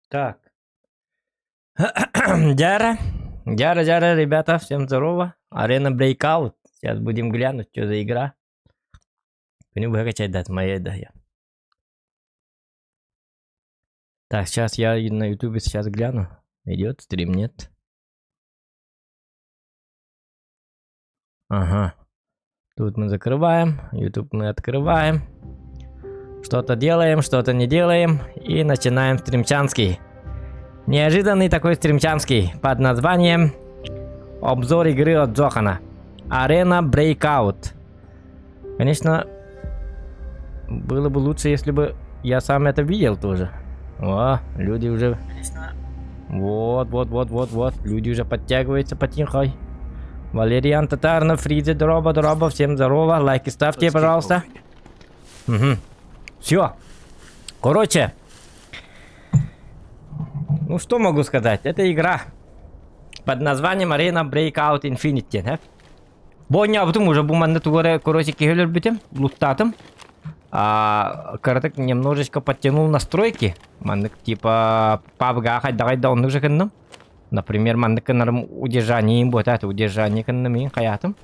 Так. Дяра. Дяра, Дяра, ребята, всем здорово. Арена Breakout. Сейчас будем глянуть, что за игра. Күнү быһа качайдат моя да я. Так, сейчас я на ютубе сейчас гляну. Идет стрим, нет? Ага. Тут мы закрываем, YouTube мы открываем. Что-то делаем, что-то не делаем. И начинаем стримчанский. Неожиданный такой стримчанский под названием Обзор игры от Джохана. Арена Breakout. Конечно, было бы лучше, если бы я сам это видел тоже. О, люди уже... Вот, вот, вот, вот, вот. Люди уже подтягиваются потихоньку. Валериан Татарнов, Фризе, Дроба, Дроба, всем здорово. Лайки ставьте, пожалуйста. Угу. Все. Короче. Ну, что могу сказать? Это игра под названием Arena Breakout Infinity. Да? Бу оонньообутум уже бу манна тугу эрэ короче киһи өлөрбүтүм, луттаатым. А, кыратык немножечко подтянул настройки. Маннык типа PUBG хайдаҕай да оннук же гынным. Например, маннык гынарым удержание будет, это удержание гынным мин хайаатым.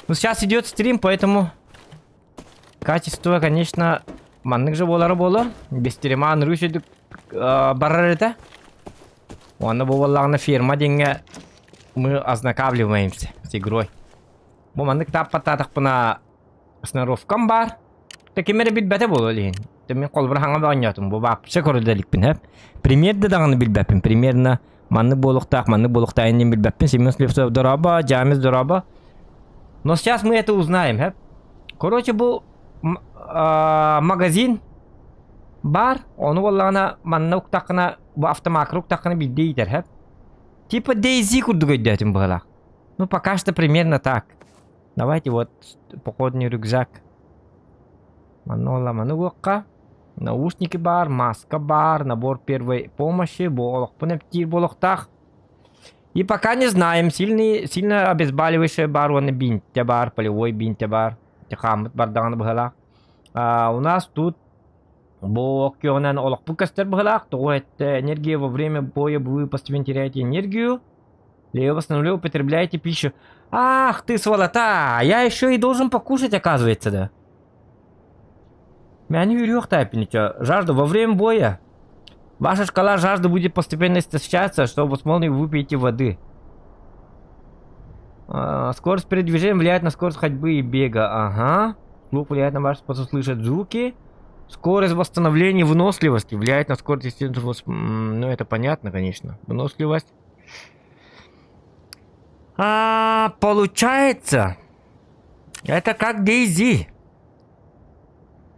Ну сейчас идет стрим, поэтому качество, конечно, маннык же буолара буолуо. Без стрима анырыы үчүгдүк барар этэ. Уонна бу буоллаҕына фирма диэҥҥэ мы ознакомливаемся с игрой. Бу маннык тааппаттаатахпына сноровкам баар. Та ким эрэ билбэтэ буолуо илиһин. Мин холобур хаҥа оонньоотум. Бу вообще көрө иликпин һэп. Пример да даҕаны билбэппин. Примерно маннык буолуохтаах, маннык буолуохтаах иннин билбэппин. Семен Слепцов дорообо, Джамис дорообо. Но сейчас мы это узнаем, һэп. Короче, бу магазин баар, ону буоллаҕына манна уктаххына, бу автомакка уктаххына биирдэ иитэр, һэп. Типа DayZ курдук өйдөөтүм быһыылаах. Ну, пока что примерно так. Давайте вот походный рюкзак. Манна уола уохха. Наушники баар, маска баар, набор первой помощи, бу олохпун эптиир буолуохтаах. И пока не знаем, сильный, сильно обезболивающее баар уонна бинтэ баар, полевой бинтэ баар. Хааммыт бардаҕына быһыылаах. А, у нас тут бу океанан олохпут көстөр быһыылаах. Тоҕо это энергия во время боя вы постепенно теряете энергию. Для ее восстановления употребляете пищу. Ах ты сволота! Я еще и должен покушать, оказывается, да. Мяни Жажда во время боя. Ваша шкала жажды будет постепенно истощаться, чтобы возможно выпейте воды. А, скорость передвижения влияет на скорость ходьбы и бега. Ага. Слух влияет на ваш способ слышать звуки. Скорость восстановления выносливости влияет на скорость естественного... Ну, это понятно, конечно. Выносливость. А, получается, это как DayZ.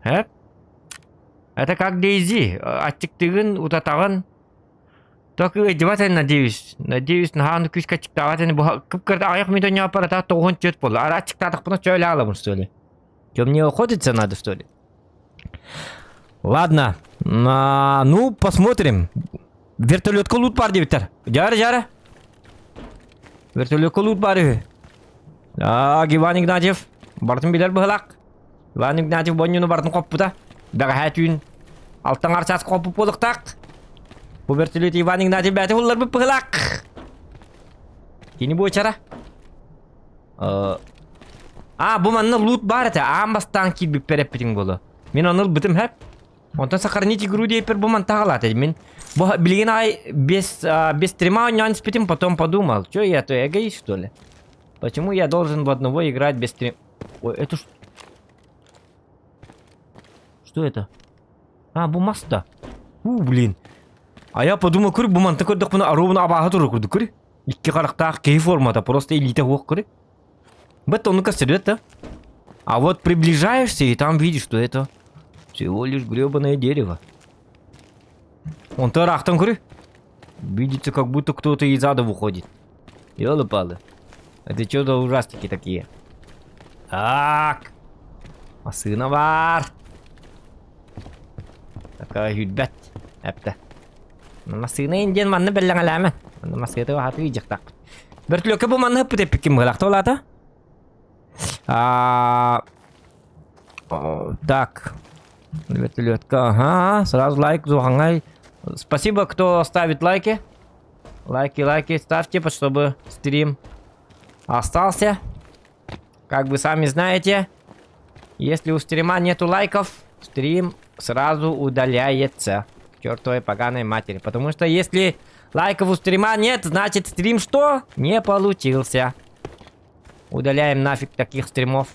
Э? Это как DayZ. Аччыктыыгын, утатаҕын. Только ыалдьыбат надеюсь. Надеюсь, наһаа күүскэ аччыктаабат ини бу кып-кырда аҕыйах мүнүүтэ аппарата тоҕуһун түөрт буолла. Ара аччыктаатахпына чөөлө аалабын что ли? Че, мне охотиться надо, что ли? Ладно. А, ну, посмотрим. Вертолетка лут баар диэбиттэр. Дьара, дьара. Вертолетка лут баар үһү. А, Иван Игнатьев. Барытын билэр быһыылаах. Иван Игнатьев бонньуну барытын хоппута. Бэҕэһээ түүн алтан арчаас хоппут буолуохтаах. Бу вертолет Иван Игнатьев бэйэтэ булларбыт быһыылаах. Кини буочара. А, бу манна лут баар этэ. Аан бастаан киирбиппэр эппитиҥ буолуо. Мин ону ылбытым һэп. Онтон сохранить игру диэппэр бу мантаҕалаата. Мин бу билигин аҕай без, без стрима оонньоон испитим, потом подумал, что я то эгоист, что ли? Почему я должен в одного играть без стрим... Ой, это что? Что это? А, бу мас да. У, блин. А я подумал, көр, бу манта көрдөхпүнэ оруобуна абааһы турар курдук көр. Икки харахтаах киһи формата, просто илиитэ суох көр. Бэт ону көстөрүөт да. А вот приближаешься и там видишь, что это всего лишь гребаное дерево. Он ыраахтан көр. Видится, как будто кто-то из ада выходит. Ёлы-палы. Это что за ужастики такие? Так. Массыына баар. Такая сүүрбэт. Эптэ. Массыына индиэн манна бэллэҥэлээмэ. Манна массыына аһаты ыйдьахтаахпыт. Бөртүлүөккэ бу манна ыппыт эппиккин быһалаахта улаата. А, так. Вертолетка, ага, сразу лайк зуһаҥай. Спасибо, кто ставит лайки. Лайки, лайки ставьте, чтобы стрим остался. Как вы сами знаете, если у стрима нету лайков, стрим сразу удаляется. К чертовой поганой матери. Потому что если лайков у стрима нет, значит стрим что? Не получился. Удаляем нафиг таких стримов.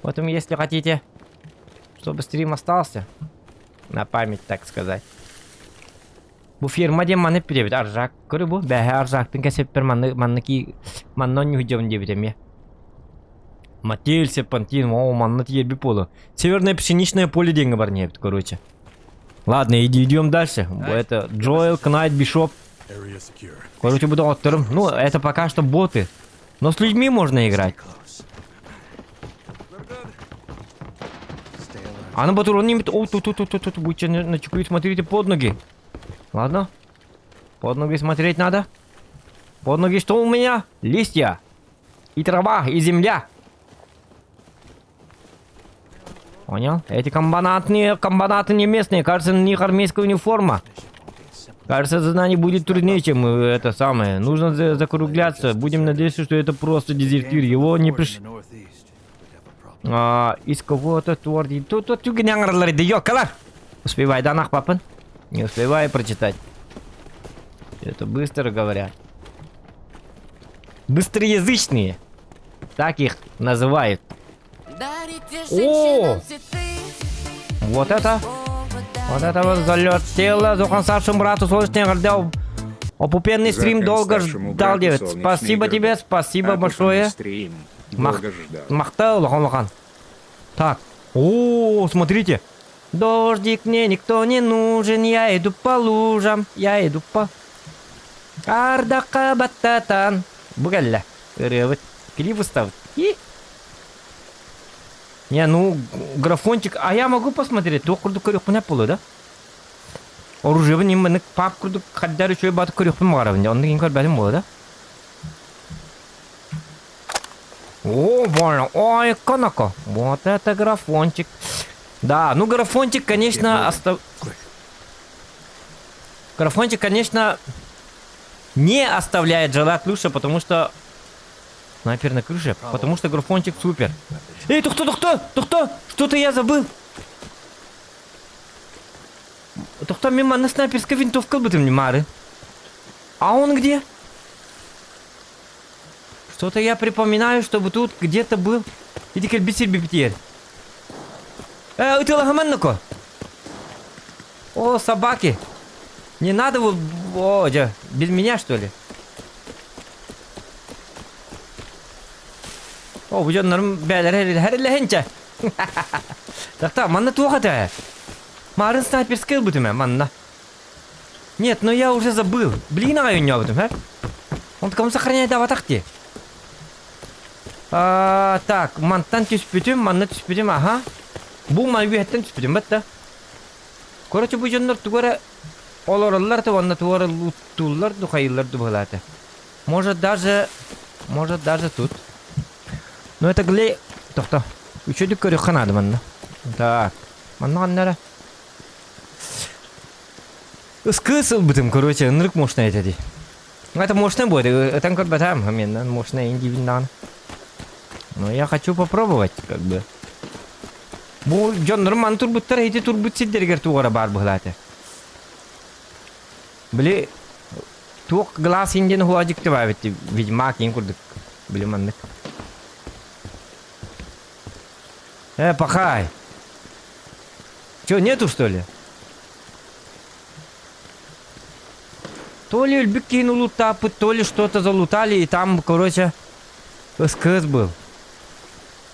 Поэтому, если хотите, чтобы стрим остался, на память, так сказать. Бу фирма диэн маны эппит Аржак. Көрү бу бэһэ Аржактын кэсэппэр манны манны ки манна онньуһдьабын диэбит эмиэ. Мотель серпантин, о, манна тиэрби полу. Северное пшеничное поле диэҥҥэ бар эбит, короче. Ладно, иди, идем дальше. Это Джоэл, Кнайт, Бишоп. Короче, буду отторым. Ну, это пока что боты. Но с людьми можно играть. А на батурон не... О, тут, тут, тут, тут, тут, будьте начеку и смотрите под ноги. Ладно. Под ноги смотреть надо. Под ноги что у меня? Листья. И трава, и земля. Понял? Эти комбинатные, комбинаты не местные. Кажется, на них армейская униформа. Кажется, задание будет труднее, чем э, это самое. Нужно закругляться. Будем надеяться, что это просто дезертир. Его не приш... А, из кого-то творди. Тут тут Успевай, да, нах, папа? Не успеваю прочитать. Это быстро говорят. Быстроязычные. Так их называют. О! Вот это! Вот это вот залетело. Зохан старшему брату солнечный гордел. Опупенный стрим долго ждал, девять. Спасибо тебе, спасибо большое. Стрим Мах... долго ждал. Махтал, лохан, лохан. Так. О, смотрите. Дождик мне никто не нужен, я иду по лужам, я иду по... Ардахха баттатан. Бу кэллэ. Ырыабыт. Клип выставит. И? Не, ну, графончик. А я могу посмотреть? Туох курдук көрүөхпүн буолуо да? Оружиебын имманык пап курдук хаддар үчүгэй бааты көрүөхпүн баҕарабын. Онно кин көрбөтүм буолуо да? О, понял. Ой, конако. Вот это графончик. Да, ну графончик, конечно, остав... Графончик, конечно, не оставляет желать лучше, потому что... Снайпер на крыше, потому что графончик супер. Эй, ты кто, ты кто, ты кто? Что-то я забыл. Кто мимо на снайперская винтовка бы ты мары. А он где? Что-то я припоминаю, чтобы тут где-то был. Иди кэлбит битиэр. Э, ытыалаһымаҥ О, собаки. Не надо вот... О, дьэ, без меня, что ли? О, бу дьоннорум бээлэрэ хэриллэһинчэ. Так, манна туох этэ? Марын снайперская ылбытым манна. Нет, но я уже забыл. Блин, аҕай оонньообутум, һэ? Он кому сохраняет аватар дии? А, так, мантан түспүтүм, манна түспүтүм, аха. Бу ман үөһэттэн түспүтүм, батта. Короче, бу дьоннор тугу эрэ олороллор да уонна тугу эрэ лууттууллар ду хайыыллар ду быһыылаата. Может даже, может даже тут. Ну это глей... Тохто. Үчүгэй көрүөххэ наада манна. Так. Манна ханна эрэ? СКС ылбытым, короче, ынырык мощная этэ дии. Это мощная будет, это көрбөтөм, мен мощная индивин Но я хочу попробовать, как бы. Бу дьоннорум маны турбуттар, ити турбут сирдэригэр туох эрэ баар быһыылаата. Били туох глаз индиэн хуадик бит ведьмак иин курдук. Били маннык. Э, пахай. Че, нету что ли? То ли өлбүт киһини лутааппыт, то ли что-то залутали, и там, короче, СКС был.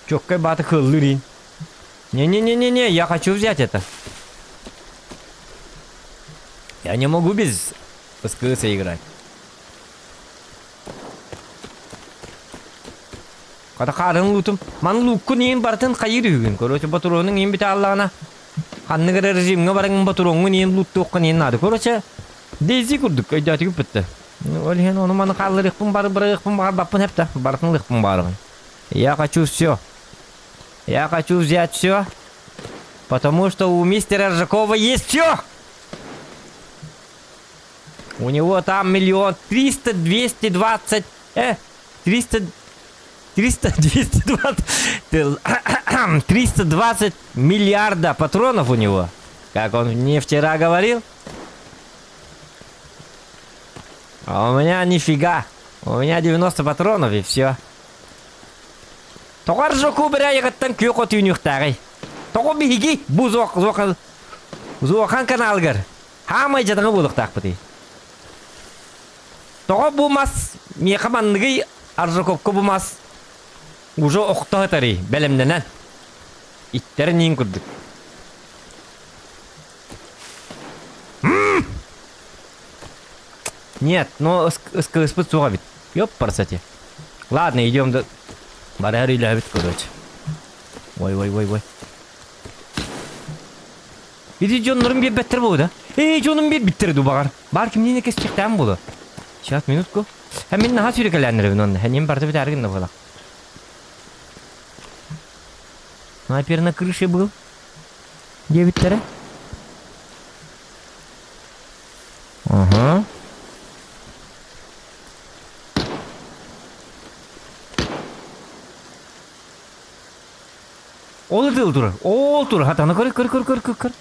Чоккай баты хыллырин. Не-не-не-не-не, я хочу взять это. Я не могу без СКС играть. Хата хаарын лутум. Ман лууккун иин барытын хайыр үһүгүн. Короче, ботуруонуҥ иин бүтэ аллаҕына. Ханнык эрэ режимҥэ бараҥ ботуруоҥҥун иин лууттуоххун иин наада. Короче, Дейзи курдук өйдөөтүгүт бүттэ. Ол иһин ону маны хаалларыахпын бары бырайыахпын баҕарбаппын эптэ. Барытын ылыахпын баҕарабын. Я хочу все. Я хочу взять все. Потому что у мистера Ржакова есть все. У него там миллион триста двести двадцать э триста триста двести двадцать 320 миллиарда патронов у него. Как он мне вчера говорил. А у меня нифига. У меня 90 патронов и все. Тоҕо Аржаку бырайыгыттан күөх от үүнүөхтээҕий? Тоҕо биһиги бу Зуохан каналыгар хаамай дьадаҥы буолуохтаахпытый? Тоҕо бу мас миэхэ манныгый Аржаковка бу мас уже охто сытарый бэлэмнэнэн иттэрин иин курдук. Нет, но СКСпыт суох эбит. Ёппарсати. Ладно, идем до... Барар үлэбит, короче. Ой, ой, ой, ой. Иди дьоннорун биэрбэттэр буолу да? Эй, дьонум биэрбиттэр ду баҕар. Бар кимниин кэсчихтээн буолу. Сейчас, минутку. Һэ мин наһаа сүүрэкэлээннэрэбин онно. Һэ ним барыта бүтээри гынна буолах. Снайпер на крыше был. Диэбиттэрэ. Ага. Ол ытыл турар. Ол турар. Хатана көр, көр, көр, көр, көр, көр.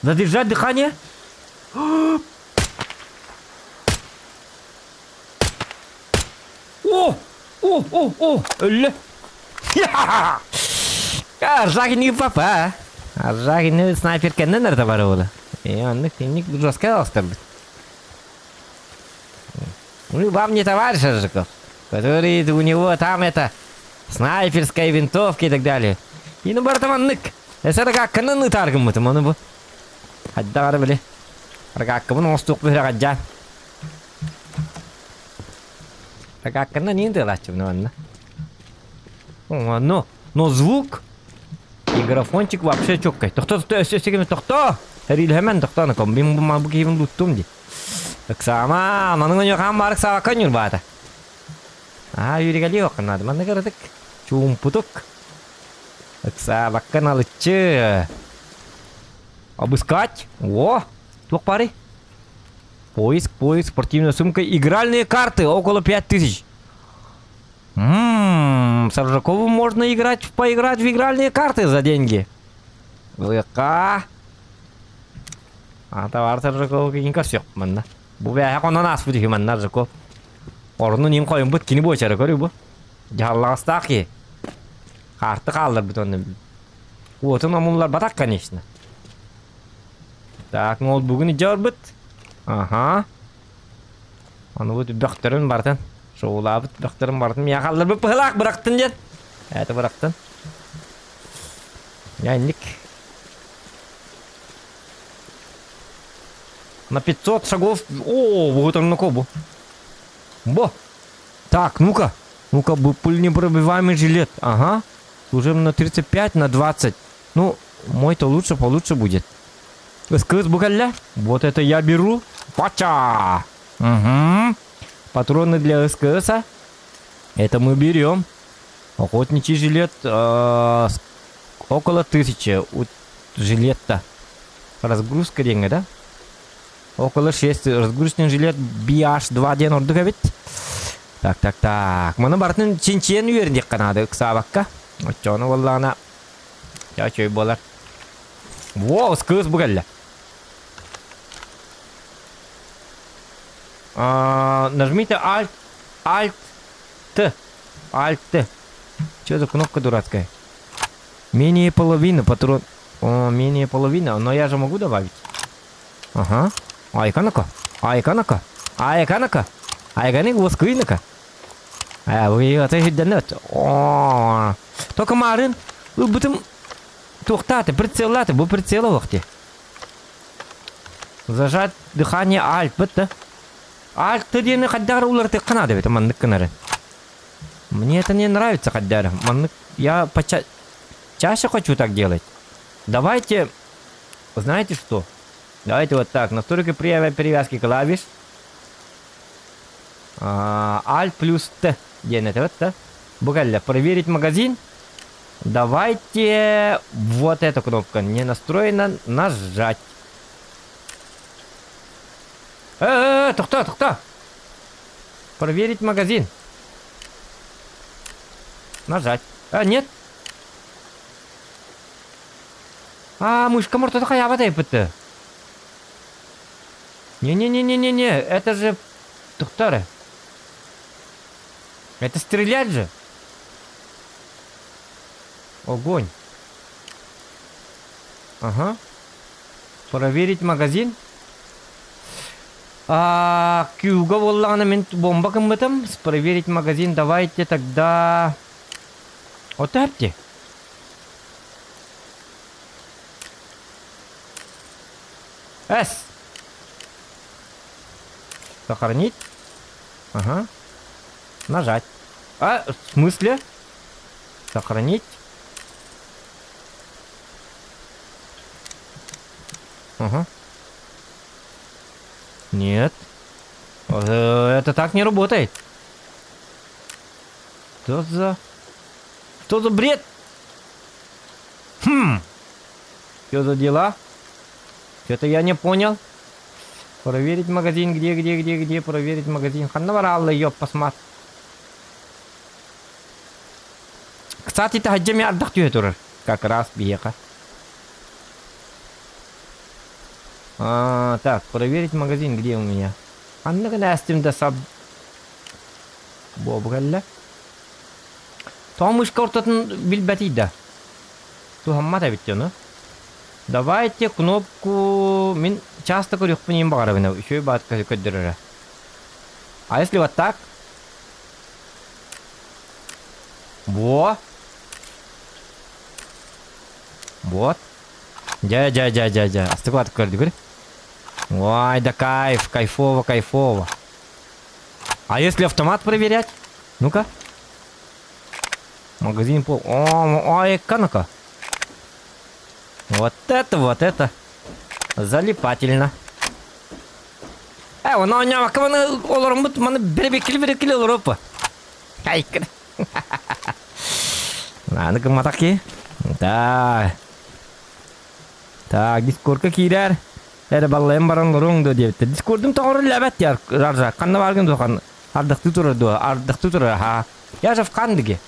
Задержать дыхание. О! О, о, о! Өллө. Аржагини папа. Аржагини снайперкеннен эрде бар буолла. Э, оннук тинник жестко алыстарбыт. Ну, вам не товарищ Аржаков, который у него там это снайперская винтовка и так далее. И ну барыта маннык. Эсэрэ ытааргыммытым ону бу. Хайдах били. Рагаккабын оҥостуох бүһүрэҕэдьаан. Рагакканан иин тыалааччыбын манна. Но, но звук и графончик вообще чёткай. Тохто, тохто, өссө өссө кеме тохто. Эрилһэмэн тохто, аны ком бу бу киһибин луттум ди. Ыксаама, манын оньохаан баар ыксаабакка ньурбаата. Аа, үүрүгэлии уохха наада. Манна кыратык чуумпутук. Ыксаабакка налыччы. Обыскать. О, туох баарый? Поиск, поиск, спортивная сумка, игральные карты, около 5000. Ммм, с Аржаковым можно играть, поиграть в игральные карты за деньги. ВК. А товар Аржакова киин көрсүөх манна. Бу бэйэ хонон ааспыт үһү манна Аржаков. Орнун им хойумбут кини буочара көрүү бу. Дьаһаллаҕастаах киһи. Хаарты хаалларбыт онно. Уотун омулларбатах, конечно. Так, ноутбугун илдьэ барбыт. Аха. Аны бу бөхтөрүн барытын, шоулаабыт бөхтөрүн барытын миэхэ хаалларбыт быһылаах бырахтын диэн. Это бырахтын. Нянник. На 500 шагов. О, вот он на кобу. Бо. Так, ну-ка. Ну-ка, пуленепробиваемый жилет. Ага. Уже на 35, на 20. Ну, мой-то лучше, получше будет. СКС бу кэллэ. Вот это я беру. Пача! Угу. Патроны для СКС. Это мы берем. Охотничий жилет э, около тысячи. У жилета. Разгрузка деньги, да? Около 6. Разгрузочный жилет BH2 диэн ордук эбит. Так, так, так. Маны барытын чинчийэн үөрдиэххэ наада ыксаабакка. Оччоҕуна буоллаҕына чаа үчүгэй буолар. Во, кыыс бу кэллэ. А, нажмите Alt, Alt Т. Alt Т. Что за кнопка дурацкая? Менее половины патрон. О, менее половины, но я же могу добавить. Ага. Айканака. Айканака. Айканака. Айганик воскуинака. А, вы это хүддэнэт. О, только марын ылбытым туохтааты, прицеллааты, бу прицела вахти. Зажать дыхание Alt бытта. Alt диэни хайдах уларытыахха наада эбит маннык гынары. Мне это не нравится хайдах. Маннык я поча... чаще хочу так делать. Давайте, знаете что? Давайте вот так. Настройка привязки клавиш. Alt плюс Т. Диэн это вот, да? Бу кэллэ. Проверить магазин. Давайте вот эта кнопка не настроена нажать. Э, тохтоо, тохтоо. Проверить магазин. Нажать. А, нет. А, мышка мортото хайаабат эппит. Не-не-не-не-не-не, это же... Тохтоо. Это стрелять же. Огонь. Ага. Проверить магазин. А, Q-га буоллаҕына мин бомба гыммытым. Проверить магазин давайте тогда... Отепти. С. Сохранить. Ага. Нажать. А, в смысле? Сохранить. Ага. Нет. Э, это так не работает. Что за... Что за бред? Хм. Что за дела? Что-то я не понял. Проверить магазин, где, где, где, где, проверить магазин. Ханна баралла, ёп, посмотри. Кстати, таһырдьа эмиэ ардах түһэ турар. Как раз биһиэхэ. А, так, проверить магазин, где у меня. Ханна гына эстим да саб... Буолбу кэллэ. Тоҕо мышка ортотун билбэтий да. Туһаммат эбит дьону. Давайте кнопку... Мин часто көрүөхпүн иһин баҕарабын үчүгэй баатка көрдөрөрө. А если вот так? Во! Вот. Дьэ, дьэ, дьэ, дьэ, дьэ. Астык баатык көрдүгүр. Ой, да кайф, кайфово, кайфово. А если автомат проверять? Ну-ка. Магазин пол. О, ой, ну-ка. Вот это, вот это. Залипательно. Э, оны оонньообокко маны олороммут маны бэрэбиэккили бэрэбиэккили олоруоппа. Айкыр. Аны гымматах киһи. Да. Так, дискордка киирэр. Эрэ баллайан баран олоруоҥ дуо диэбиттэр. Дискордум тоҕо үлэлээбэт диэр Аржак. Ханна бааргын дуо хан ардахтыы турар дуо? Ардахтыы турар аха. Я же в Хандыге.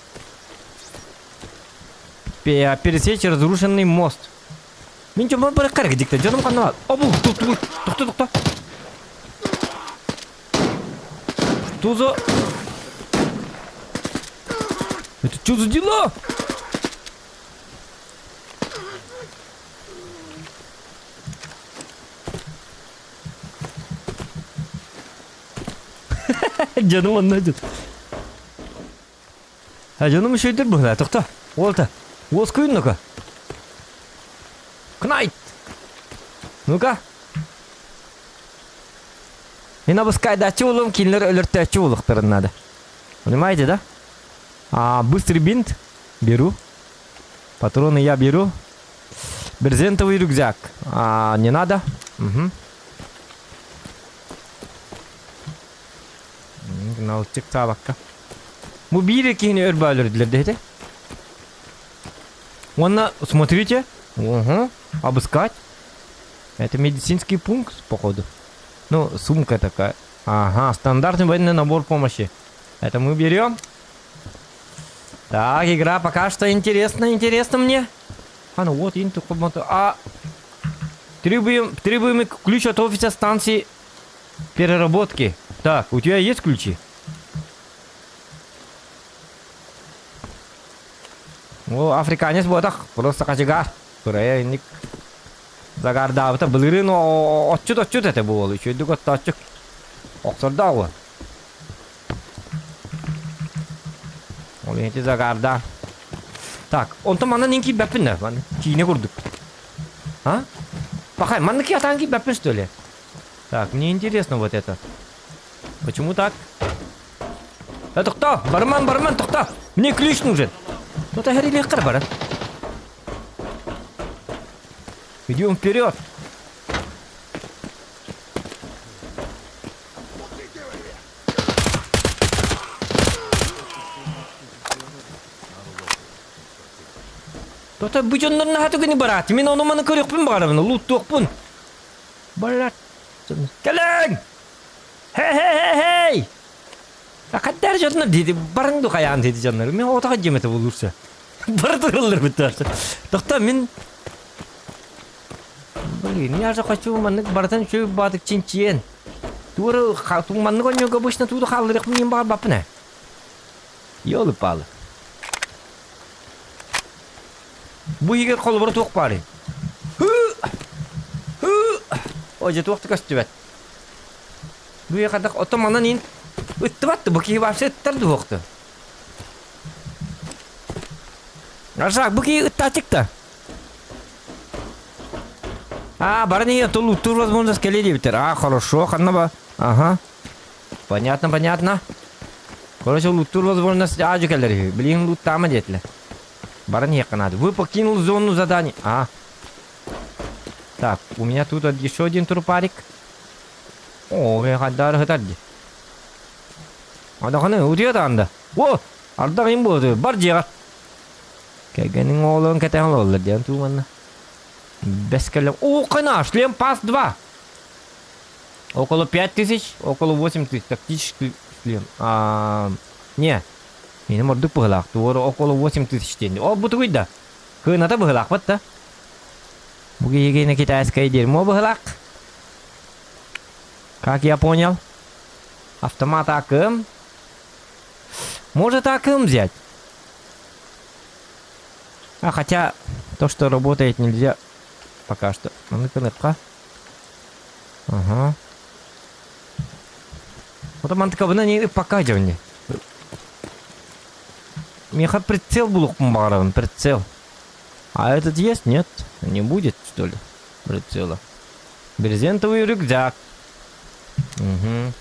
Пересечь разрушенный мост. Мин дьоммор барыкка эрэ дьикти. Дьонум ханна баар? Обул, тохто, тохто, тохто. Что за... Это что за дела? Дьонум онно дьон. А дьонум үчүгэйдэр быһыылаах. Тохто. Уолта. Уоскуйун ну-ка. Кнайт! Ну-ка. Мин обыскайдааччы буолуом, кинилэр өлөртөөччү буолуохтарын надо. Понимаете, да? А, быстрый бинт беру. Патроны я беру. Брезентовый рюкзак. А, не надо. Угу. Налчык саабакка. Бу биир киһини өр баалөрдүлэр дэһите. Уонна, смотрите, угу, обыскать. Это медицинский пункт, походу. Ну, сумка такая. Ага, стандартный военный набор помощи. Это мы берем. Так, игра пока что интересна, интересно мне. А ну вот, инту А требуем, требуем ключ от офиса станции переработки. Так, у тебя есть ключи? О, африканец буотах, просто кочегар. Кырайа инник загардаабыта былырыын отчут отчут этэ буол үчүгэйдик оттооччу охсордоох уол ол иһити загардаан так онтон манна нин киирбэппин да манна киинэ курдук а пахай манна киатаан киирбэппин что ли так мне интересно вот это почему так э тохтоо барыман барыман тохтоо мне ключ нужен ну тэһэрилиэххэ баран Идем вперед! Тота бу дьоннор наһаа түгэни бараат. Мин ону маны көрүөхпүн баҕарабын, лууттуохпун. Барат. Кэлэҥ! Хе-хе-хе-хей! Хаттар дьоннор диэти барың ду хайаан диэти дьоннор. Мин отаға жемете булурса. Бары тураллар бит. Тохто мин Блин, я же хочу маннык барытын үчүгэй баатык чинчийэн. Туора маннык онньуга обычно тууду хаалларыах мин баҕарбаппын ээ. Ёлы-палы. Бу иһигэр холобура туох баарый? Ой, дьэ туох да көстүбэт. Бу хайдах оттон манан ин ыттыбат да бу киһи вообще ыттар дуһуохту. Аржак, бу киһи ыттаачык да. А, баран иһин тулуктуур возможность кэлиэ диэбиттэр. А, хорошо, ханна ба? Ага. Понятно, понятно. Короче, луттуур возможность аажы кэлэр үһү. Билигин луттаама диэтилэр. Баран иһиэххэ наада. Вы покинул зону заданий. А. Так, у меня тут еще один трупарик. О, хайдары сытар дии. Адаҕаны утуйа даҕанда. О, ардах им буолуо. Бар дьиэҕэр. Кэргэниҥ оҕолорун кэтэһэн олороллор диэн туу манна. Бэс кэллим. О, хана, шлем пас 2. Около 5000, около 8000 тактический шлем. А, не, менин ордук быһылаах. Туора около 8000 диэн. О, бу тугуй да? Кыыната быһылаахпыт да. Бу киһигини китайское дерьмо быһылаах. Как я понял? Автомат АКМ. Может АКМ взять? А хотя то, что работает, нельзя пока что. А ну-ка, ну-ка. Ага. Вот мантыкабына не пока дьони. Меха прицел булуохпун баҕарабын, прицел. А этот есть? Нет? Не будет, что ли, прицела? Брезентовый рюкзак. Угу.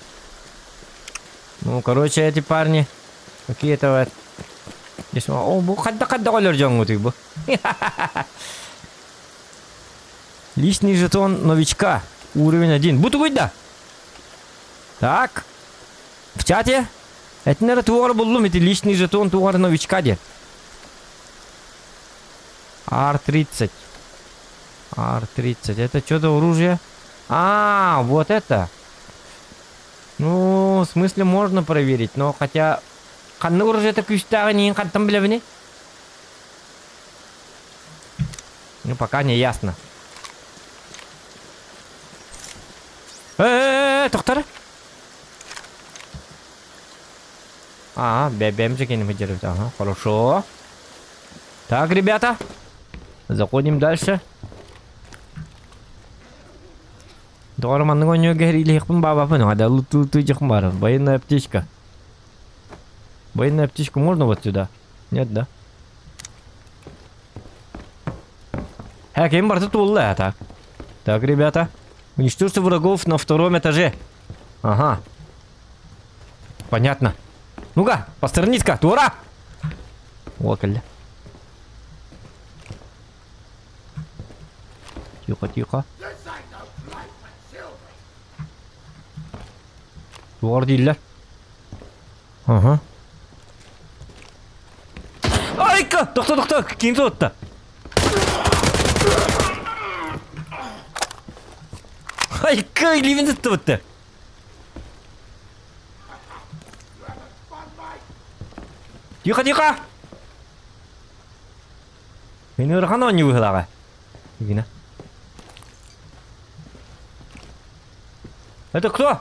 Ну, короче, эти парни какие-то вот... Здесь, о, бу хадда-хадда өлөр дьоҥҥутуй бу. Личный жетон новичка. Уровень 1. Бу тугуй да? Так. В чате? Этинere тугар буллум ити личный жетон тугар новичка де. R30. R30. Это что за оружие? А, вот это. Ну, в смысле можно проверить, но хотя... Ханнык оружиета күүстээҕин иһин хантан билэбиний? Ну, пока не ясно. Э-э-э, тохтор. А, бэм же выдерживает. Ага, хорошо. Так, ребята, заходим дальше. Доҕор маннык оонньууга кэһэриилэһиэхпин баабаппын, хада лутуу баар. Военная аптечка. Военную аптечку можно вот сюда? Нет, да? Хэ, барыта туолла так. Так, ребята. Уничтожьте врагов на втором этаже. Ага. Понятно. Ну-ка, посторонись-ка, туора! О, кэллэ. Тихо, тихо. Туора дииллэр. Ага. Айка! Тохто, тохто! Ким туотта? Айка, илиибин туттубутта. Тихо, тихо! Мин ыарахан оонньуу быһыылааҕа. Игина. Это кто?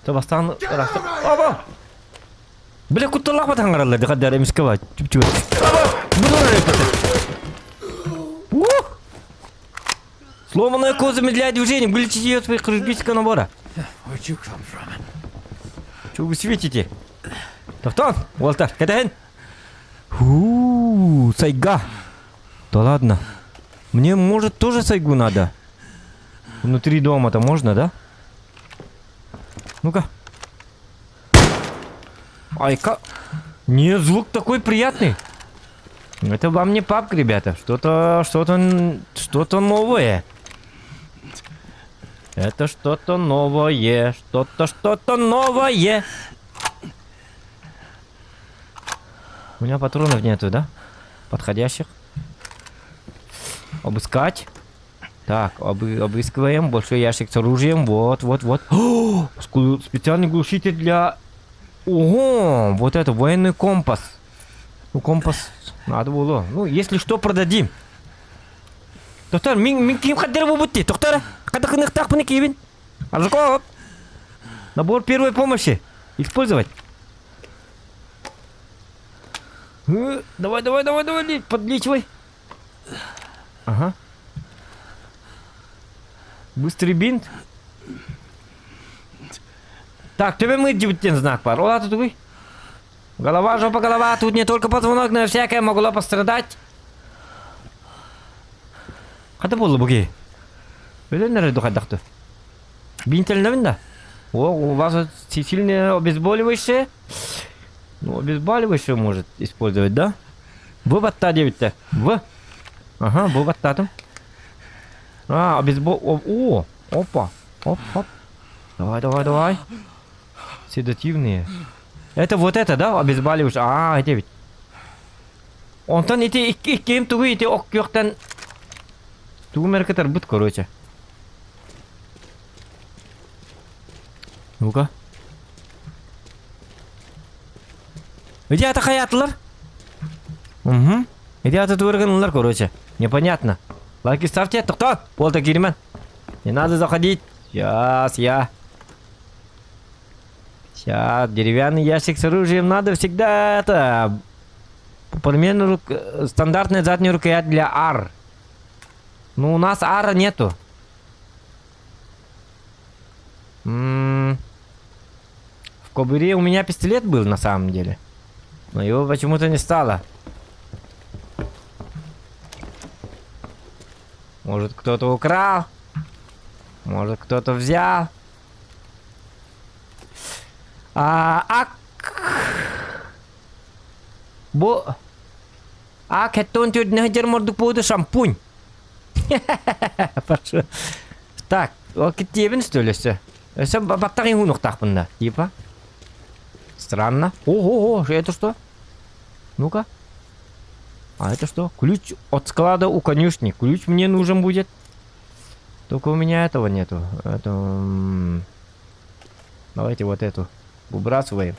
То бастаан ыраахта. Оба! Бля, кутталлаах батаҥараллар дихаддар эмискэ ба чүпчү. Оба! Буну Сломанная коза замедляет движение, вылечите ее своих хирургического набора. Where'd you come from? Чего вы светите? Тоқтон, Уолтер, кэтэһин. Фу, сайга. Да ладно. Мне, может, тоже сайгу надо? Внутри дома-то можно, да? Ну-ка. Айка. Не, звук такой приятный. Это вам не пабг, ребята. Что-то, что-то, что-то новое. Это что-то новое. Что-то, что-то новое. У меня патронов нету, да? Подходящих. Обыскать. Так, обы обыскиваем. Большой ящик с оружием. Вот, вот, вот. О, специальный глушитель для... Ого, вот это военный компас. Ну, компас надо было. Ну, если что, продадим. Доктор, мин, мин ким хаддер бу Доктор, хайдах гыныахтаахпыный киһибин. Аржаков. Набор первой помощи. Использовать. Давай, давай, давай, давай, подлечивай. Ага. Быстрый бинт. Так, тебе мы диэн знак баар. Ол аата тугуй? Голова, жопа, голова. Тут не только позвонок, но и всякое могло пострадать. Хата буолла бу киһи? Өлөн эрэ хайдахты? Бинтелнэбин да? О, у вас сильное обезболивающее? Ну, обезболивающее может использовать, да? В батта диэбиттэр. В. Ага, бу баттаатым. А, обезбол... О, опа. Оп, оп. Давай, давай, давай. Седативные. Это вот это, да, обезболивающее? А, это ведь. Онтон ити икки иккиим тугу ити ок күөхтэн тугу мэркэтэрбит короче. Ну-ка. Ити ата хайаатылар? Угу. Ити ата тугу короче. Непонятно. Лайки ставьте. Тохтоо. Буолта кииримэҥ. Не надо заходить. Сейчас я. Сейчас. Деревянный ящик с оружием надо всегда это... Полимерный рук... Стандартная задняя рукоять для АР. Ну, у нас АРа нету. М -м В кобуре у меня пистолет был на самом деле. Но его почему-то не стало. Может, кто-то украл? Может, кто-то взял? А, ак... Бу... А, кеттон түрдүнэ мордук буду шампунь. Хорошо. Так, ол киттиэбин что ли все? Все баттагын уунуохтаахпын да, типа. Странно. Ого, это что? Ну-ка. А это что? Ключ от склада у конюшни. Ключ мне нужен будет. Только у меня этого нету. Это... Давайте вот эту выбрасываем.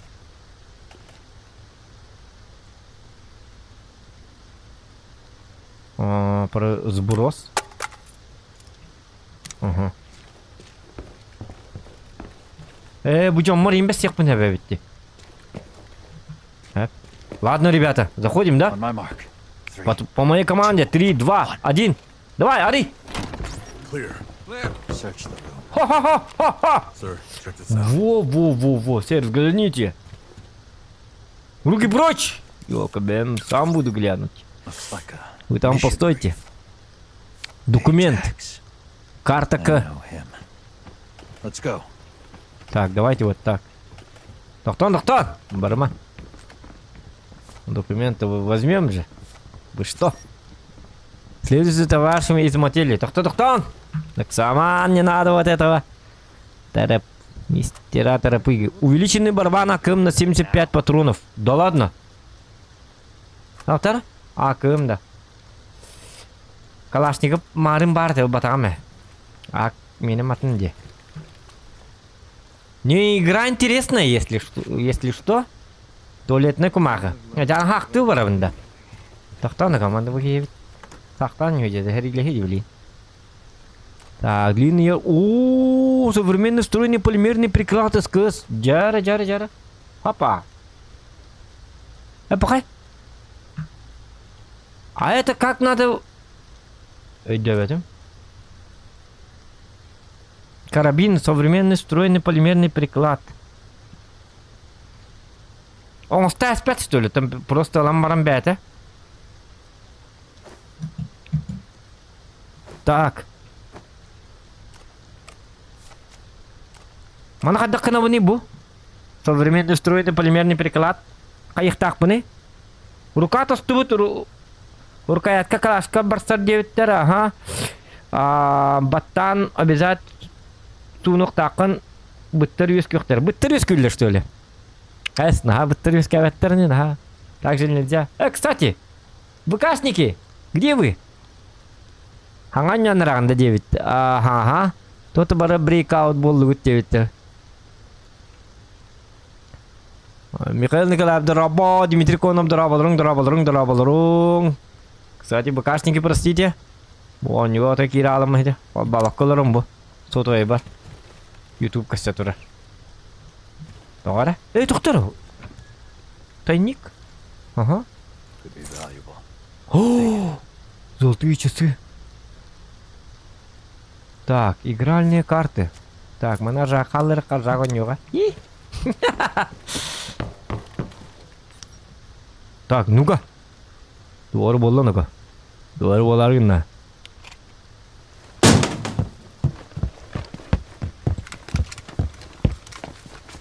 А, про сброс. Ага. Э, бу дьоммор имбэс эбит дии. Ладно, ребята, заходим, да? По, по моей команде. 3, 2, 1. Давай, Ари! Ха-ха-ха-ха-ха! Во-во-во-во, сэр, взгляните. Руки прочь! Ёлка, Бен, сам буду глянуть. Вы там постойте. Документ. Карта К. Так, давайте вот так. Тохтооҥ, тохтооҥ! Барыма. Документы возьмем же. Вы что? Следуйте за вашими из мотелей. Тохтоо, тохтооҥ! Так сама не надо вот этого. Тарап. Мистера торопыги. Увеличенный барабан АКМ на 75 патронов. Да ладно? Автор? АКМ, да. Калашников марын бар деп батағам А менің атын де. Не, игра интересная, если что. Если что. Туалетная кумаха. Хахты барабында. Тохтооҥ команда бу Тахтан не Так, длинный... О, современный встроенный полимерный приклад СКС. Дьэ, дьэ, дьэ. Опа. Э, пока. А это как надо... Өйдөөбөтүм. Карабин, современный встроенный полимерный приклад. Он ставит что ли? Там просто ламбарам бэйэтэ. Так. Маны хайдах гынабыный бу? Современный встроенный полимерный приклад. Хайыахтаахпыный? Рука тостубут рукоятка калашка барсар диэбиттэр, ага. А, баттаан обязательно суунуохтааххын быттар үөскүөхтэр. Быттар үөскүүллэр что ли? Эс, наһаа быттар үөскээбэттэр наһаа. Так же нельзя. Кстати, ВКшники, где вы? Хаҥан ньанраҕында диэбит. Ага. То-то бары breakout буоллугут диэбиттэр. Михаил Николаев, дорообо, Дмитрий Конов, дорооболоруҥ, дорооболоруҥ, дорооболоруҥ. Кстати, БКшники, простите. Бу оонньууга ото киирэ аламмыт ити. Балбалакка олорон бу. Сотовайбар. Ютуб көстө турар. Тоҕо эрэ? Эй, тохтор! Тайник? Ага. Could be valuable. О, золотые часы. Так, игральные карты. Так, мана жахалыр кажагонюга. Так, ну-ка. Doğru буолла ну-ка. Doğru буолар гынна.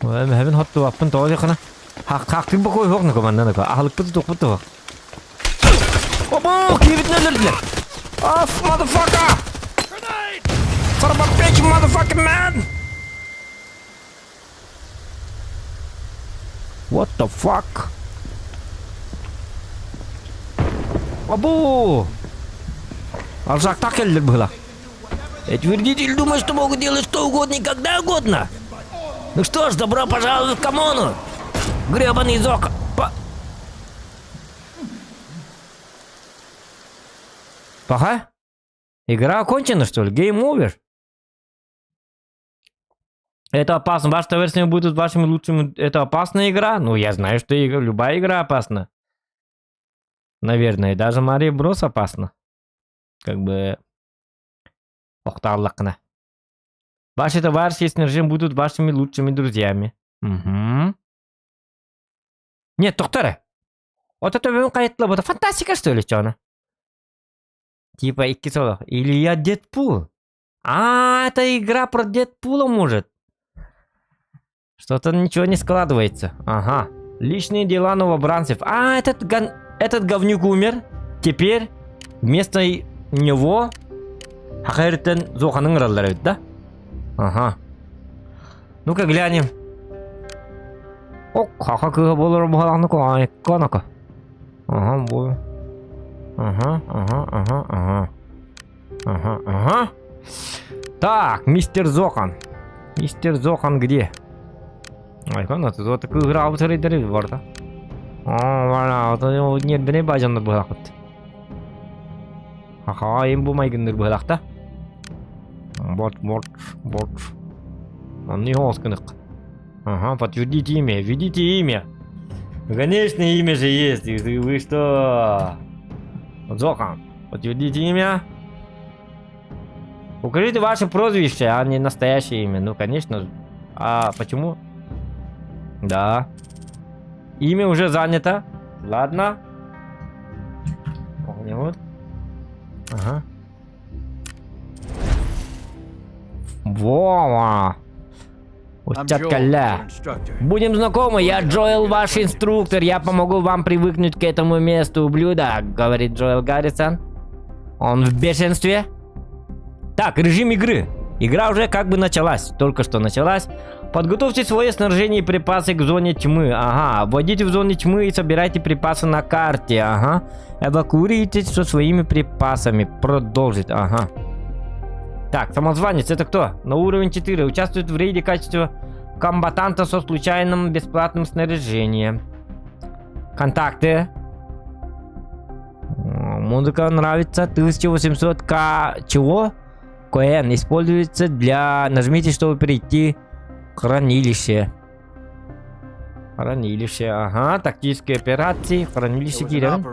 Эбин хоттубаппын тоҕо диэххинэ хаахтыыр бокуой суох ну-ка манна ну-ка аһылыкпыт тутуохпут туох. Обо, киһибитин өлөрдүлэр. Off, motherfucker! Son of a bitch, motherfucking man! What the fuck? Абу! Аржактах кэллэр быһыла. Эти вредители думают, что могут делать что угодно и когда угодно. Ну что ж, добро пожаловать в коммуну! Гребаный зок! По... Пока? Игра окончена, что ли? Game over? Это опасно. Ваши товарищи будут вашими лучшими. Это опасная игра? Ну, я знаю, что игра, любая игра опасна. Наверное, даже Марио Брос опасна. Как бы... Охтааллаххына. Ваши товарищи с режим будут вашими лучшими друзьями. Угу. Нет, доктора. Вот это это фантастика, что ли, что она? Типа икки солох. Или я Дэдпул. А, это игра про Дэдпула может. Что-то ничего не складывается. Ага. Личные дела новобранцев. А, этот, гон... этот говнюк умер. Теперь вместо него Хахэртен Зоханын ыҥыраллар эбит, да? Ага. Ну-ка глянем. Ок, хаха кыыһа буолар буһалааны ко Ага, бу. Ага, ага, ага, ага. Ага, ага. Так, мистер Зохан. Мистер Зохан где? Айхан, это вот такую игра рейдеры барда. О, вот нет, бене бажанды быһалахпыт. Аха, им бу майгынныр быһалахта. Вот, вот, вот. Он не хоскынык. Ага, подтвердите имя, введите имя. Конечно, имя же есть. Вы что? Зохан, подтвердите имя. Укажите ваше прозвище, а не настоящее имя. Ну, конечно. А почему? Да. Имя уже занято. Ладно. Вот. Ага. Вова. Будем знакомы, я Джоэл, ваш инструктор. Я помогу вам привыкнуть к этому месту, ублюдок, говорит Джоэл Гаррисон. Он в бешенстве. Так, режим игры. Игра уже как бы началась. Только что началась. Подготовьте свое снаряжение и припасы к зоне тьмы. Ага. Вводите в зону тьмы и собирайте припасы на карте. Ага. Эвакуируйтесь со своими припасами. Продолжить. Ага. Так, самозванец это кто? На уровень 4. Участвует в рейде качества комбатанта со случайным бесплатным снаряжением. Контакты. Музыка нравится. 1800К. Чего? КН используется для... Нажмите, чтобы перейти к хранилище. Хранилище, ага, тактические операции, хранилище Кирилл.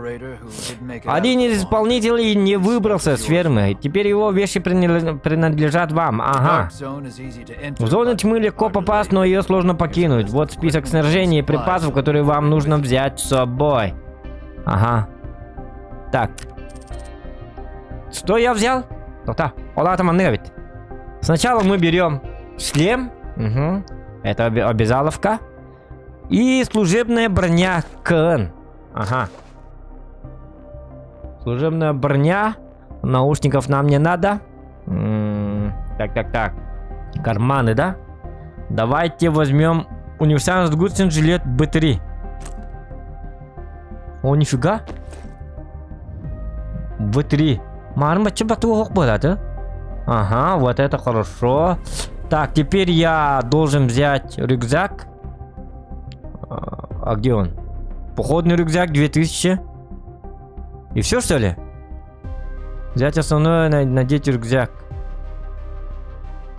Один из исполнителей не выбрался с фермы. Теперь его вещи принадлежат вам. Ага. В зону тьмы легко попасть, но ее сложно покинуть. Вот список снаряжения и припасов, которые вам нужно взять с собой. Ага. Так. Что я взял? Тота. Ола Сначала мы берем шлем. Угу. Это обязаловка. И служебная броня КН. Ага. Служебная броня. Наушников нам не надо. Так, так, так. Карманы, да? Давайте возьмем универсальный гудсен жилет Б3. О, нифига. В3. Марын бачча батуох буолла, Ага, вот это хорошо. Так, теперь я должен взять рюкзак. А где он? Походный рюкзак 2000. И все, что ли? Взять основное, надеть рюкзак.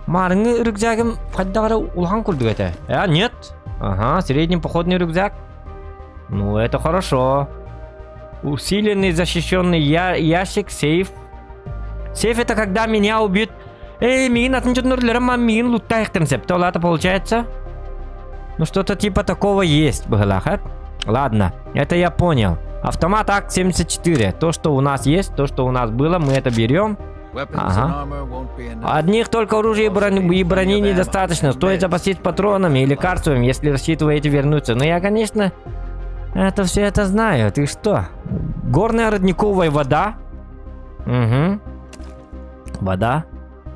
Маарыҥҥы рюкзагым хайдах эрэ улахан курдук этэ. А, нет. Ага, средний походный рюкзак. Ну, это хорошо. Усиленный защищенный я ящик, сейф. Сейф это когда меня убьют. Эй, миигин атын дьоннор мам миигин луттаахтарын сөп. Ол получается? Ну, что-то типа такого есть, быһыылаах, Ладно, это я понял. Автомат АК-74. То, что у нас есть, то, что у нас было, мы это берем. Ага. Одних только оружия и брони, и брони недостаточно. Стоит запастись патронами и лекарствами, если рассчитываете вернуться. Но я, конечно, это все это знаю. Ты что? Горная родниковая вода. Угу. Вода.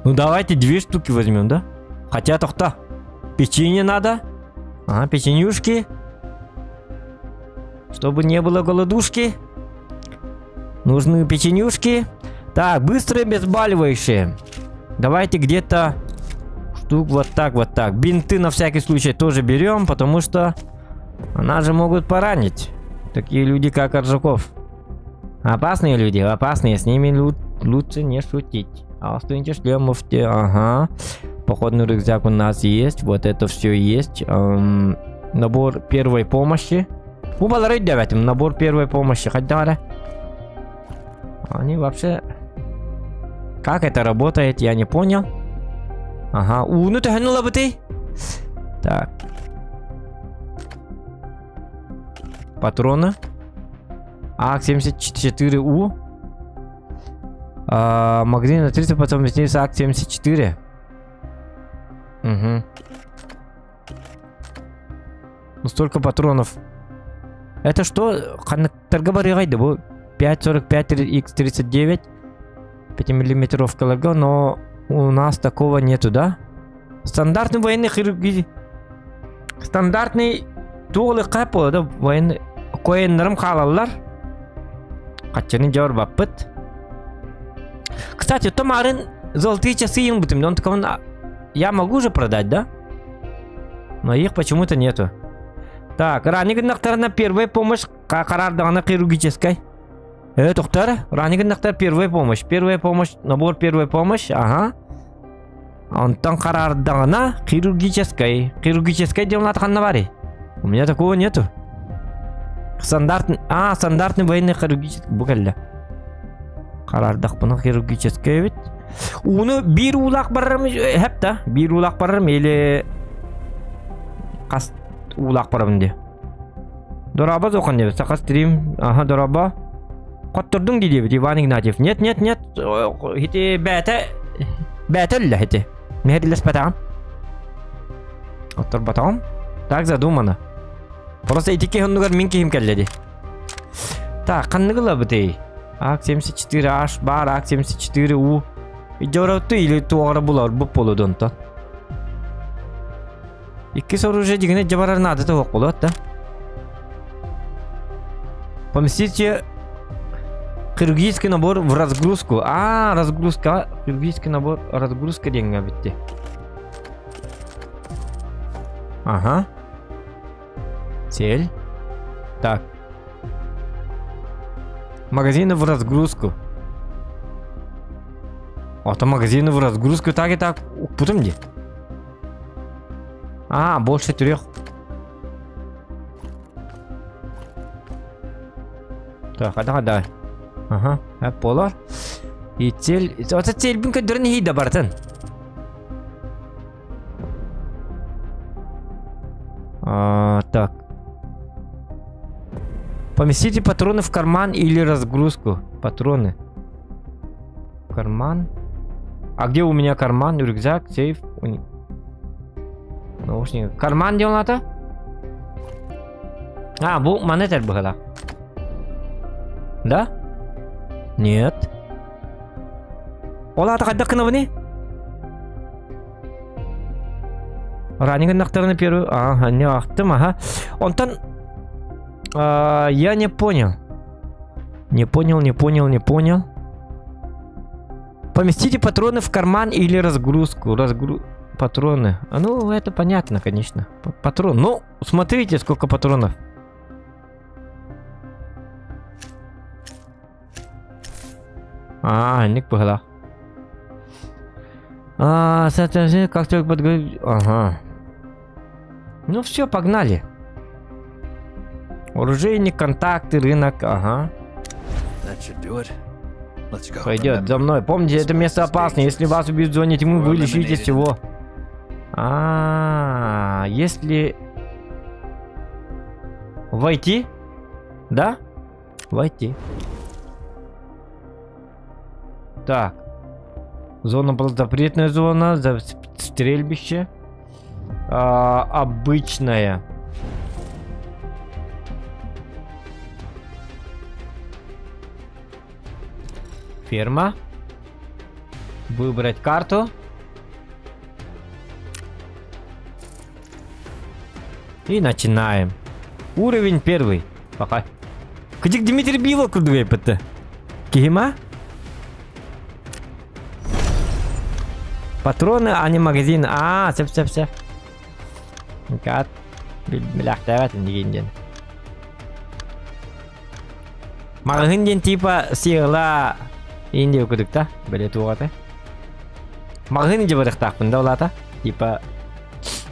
Ну давайте две штуки возьмем, да? Хотя тохтоо. Печенье надо. Ага, печенюшки. Чтобы не было голодушки. Нужны печенюшки. Так, быстрые обезболивающие. Давайте где-то штук вот так, вот так. Бинты на всякий случай тоже берем, потому что нас же могут поранить. Такие люди, как Аржаков. Опасные люди, опасные. С ними лучше не шутить. А остыньте шлемов те, ага. Походный рюкзак у нас есть. Вот это все есть. Эм, набор первой помощи. Бу давайте набор первой помощи. Хотя Они вообще... Как это работает, я не понял. Ага. Ууну төһөнү ылабытый. Так. Патроны. АК-74У. А, магазин на 30, потом с АК-74. Угу. Ну столько патронов. Это что? Ханныктарга барыаҕай бу 5.45 x39 5-миллиметровка но у нас такого нету, да? Стандартный военный хирургии. Стандартный туолы кап да военный коэннарым хаалаллар. Харчыны дьор баппыт. Кстати, то марын золотые часы им бутым, он такой, я могу же продать, да? Но их почему-то нету. Так, ранее на первая помощь хараардана хирургической. Э, доктор, ранее первая помощь. Первая помощь, набор первой помощь, ага. Онтон хараардана хирургической. Хирургической диэн ханна баарый. У меня такого нету. Стандартный, а, стандартный военный хирургический. Бу кэллэ. Хараардахпына хирургический ведь. Ууну биир уулаах барарым сөп да. Биир уулаах барарым или хас уулаах барабын дии. Дорообо Зохан диэбит. Саха стрим. Ага, дорообо. Хоттордуҥ дии Иван Игнатьев. Нет, нет, нет. Ити бэйэтэ бэйэтэ өллө ити. Мэһэрилэспэтэҕим. Хотторботоҕум. Так задумано. Просто ити киһи оннугар мин киһим кэллэ дии. Так, ханныгы ылабытый? АК-74H баар, АК-74У. Дьоротту или туоҕара булар бу буолуо онтон. Иккис оружие дьиҥинэ дьабарар наада суох буолуо да. Поместите хирургический набор в разгрузку. А, разгрузка. Хирургический набор, разгрузка диэҥҥэ эбит Ага. Цель. Так. Магазины в разгрузку. А то магазины в разгрузку так и так. Потом где? А, больше трех. Так, а да, да. Ага, буолар. И цель... Это цель бин көрдөрөн иһийдэ барытын. А, так. Поместите патроны в карман или разгрузку. Патроны. Карман. А где у меня карман? Рюкзак, сейф. Наушник. Карман где он это? А, бу маны этэр быһыылаах. Да? Нет. Ол аата хайдах гынабыный? Ранее гыннахтарына первый... Ага, не ахтым, ага. Онтон... А, я не понял. Не понял, не понял, не понял. Поместите патроны в карман или разгрузку. Разгру... Патроны. А ну, это понятно, конечно. Патрон. Ну, смотрите, сколько патронов. А, ник быһылаах. А, как только подготовить... Ага. Ну все, погнали. Оружейник, контакты, рынок, ага. Пойдет за мной. Помните, это место опасно. Если вас убьют в зоне тьмы, вы лишитесь всего. А, если войти? Да? Войти. Так. Зона была запретная зона, за стрельбище. А, обычная. Ферма. Выбрать карту. И начинаем. Уровень первый. Пока. Кдик Дмитрий Било курдугай пытты. Киһима? Патроны, а не магазин. А, сөп сөп сөп. Кат. Билэхтээбэт иннигин диэн. Маҕаһыын диэн типа сыала иин кудук да бэлэ туоҕата. Маҕаһыын дьэ барыахтаахпын да улаата. Типа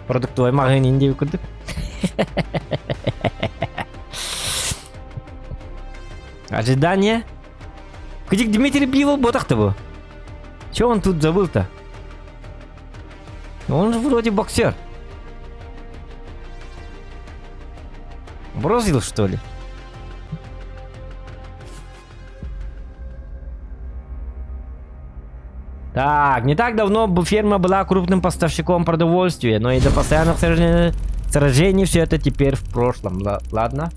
продуктовай маҕаһыын иин диэбит курдук. Ожидание. Кдик Дмитрий Билов ботах-то был. Че он тут забыл-то? Он же вроде боксер. Бросил, что ли? Так, не так давно ферма была крупным поставщиком продовольствия, но из-за постоянных сражений все это теперь в прошлом. Ладно?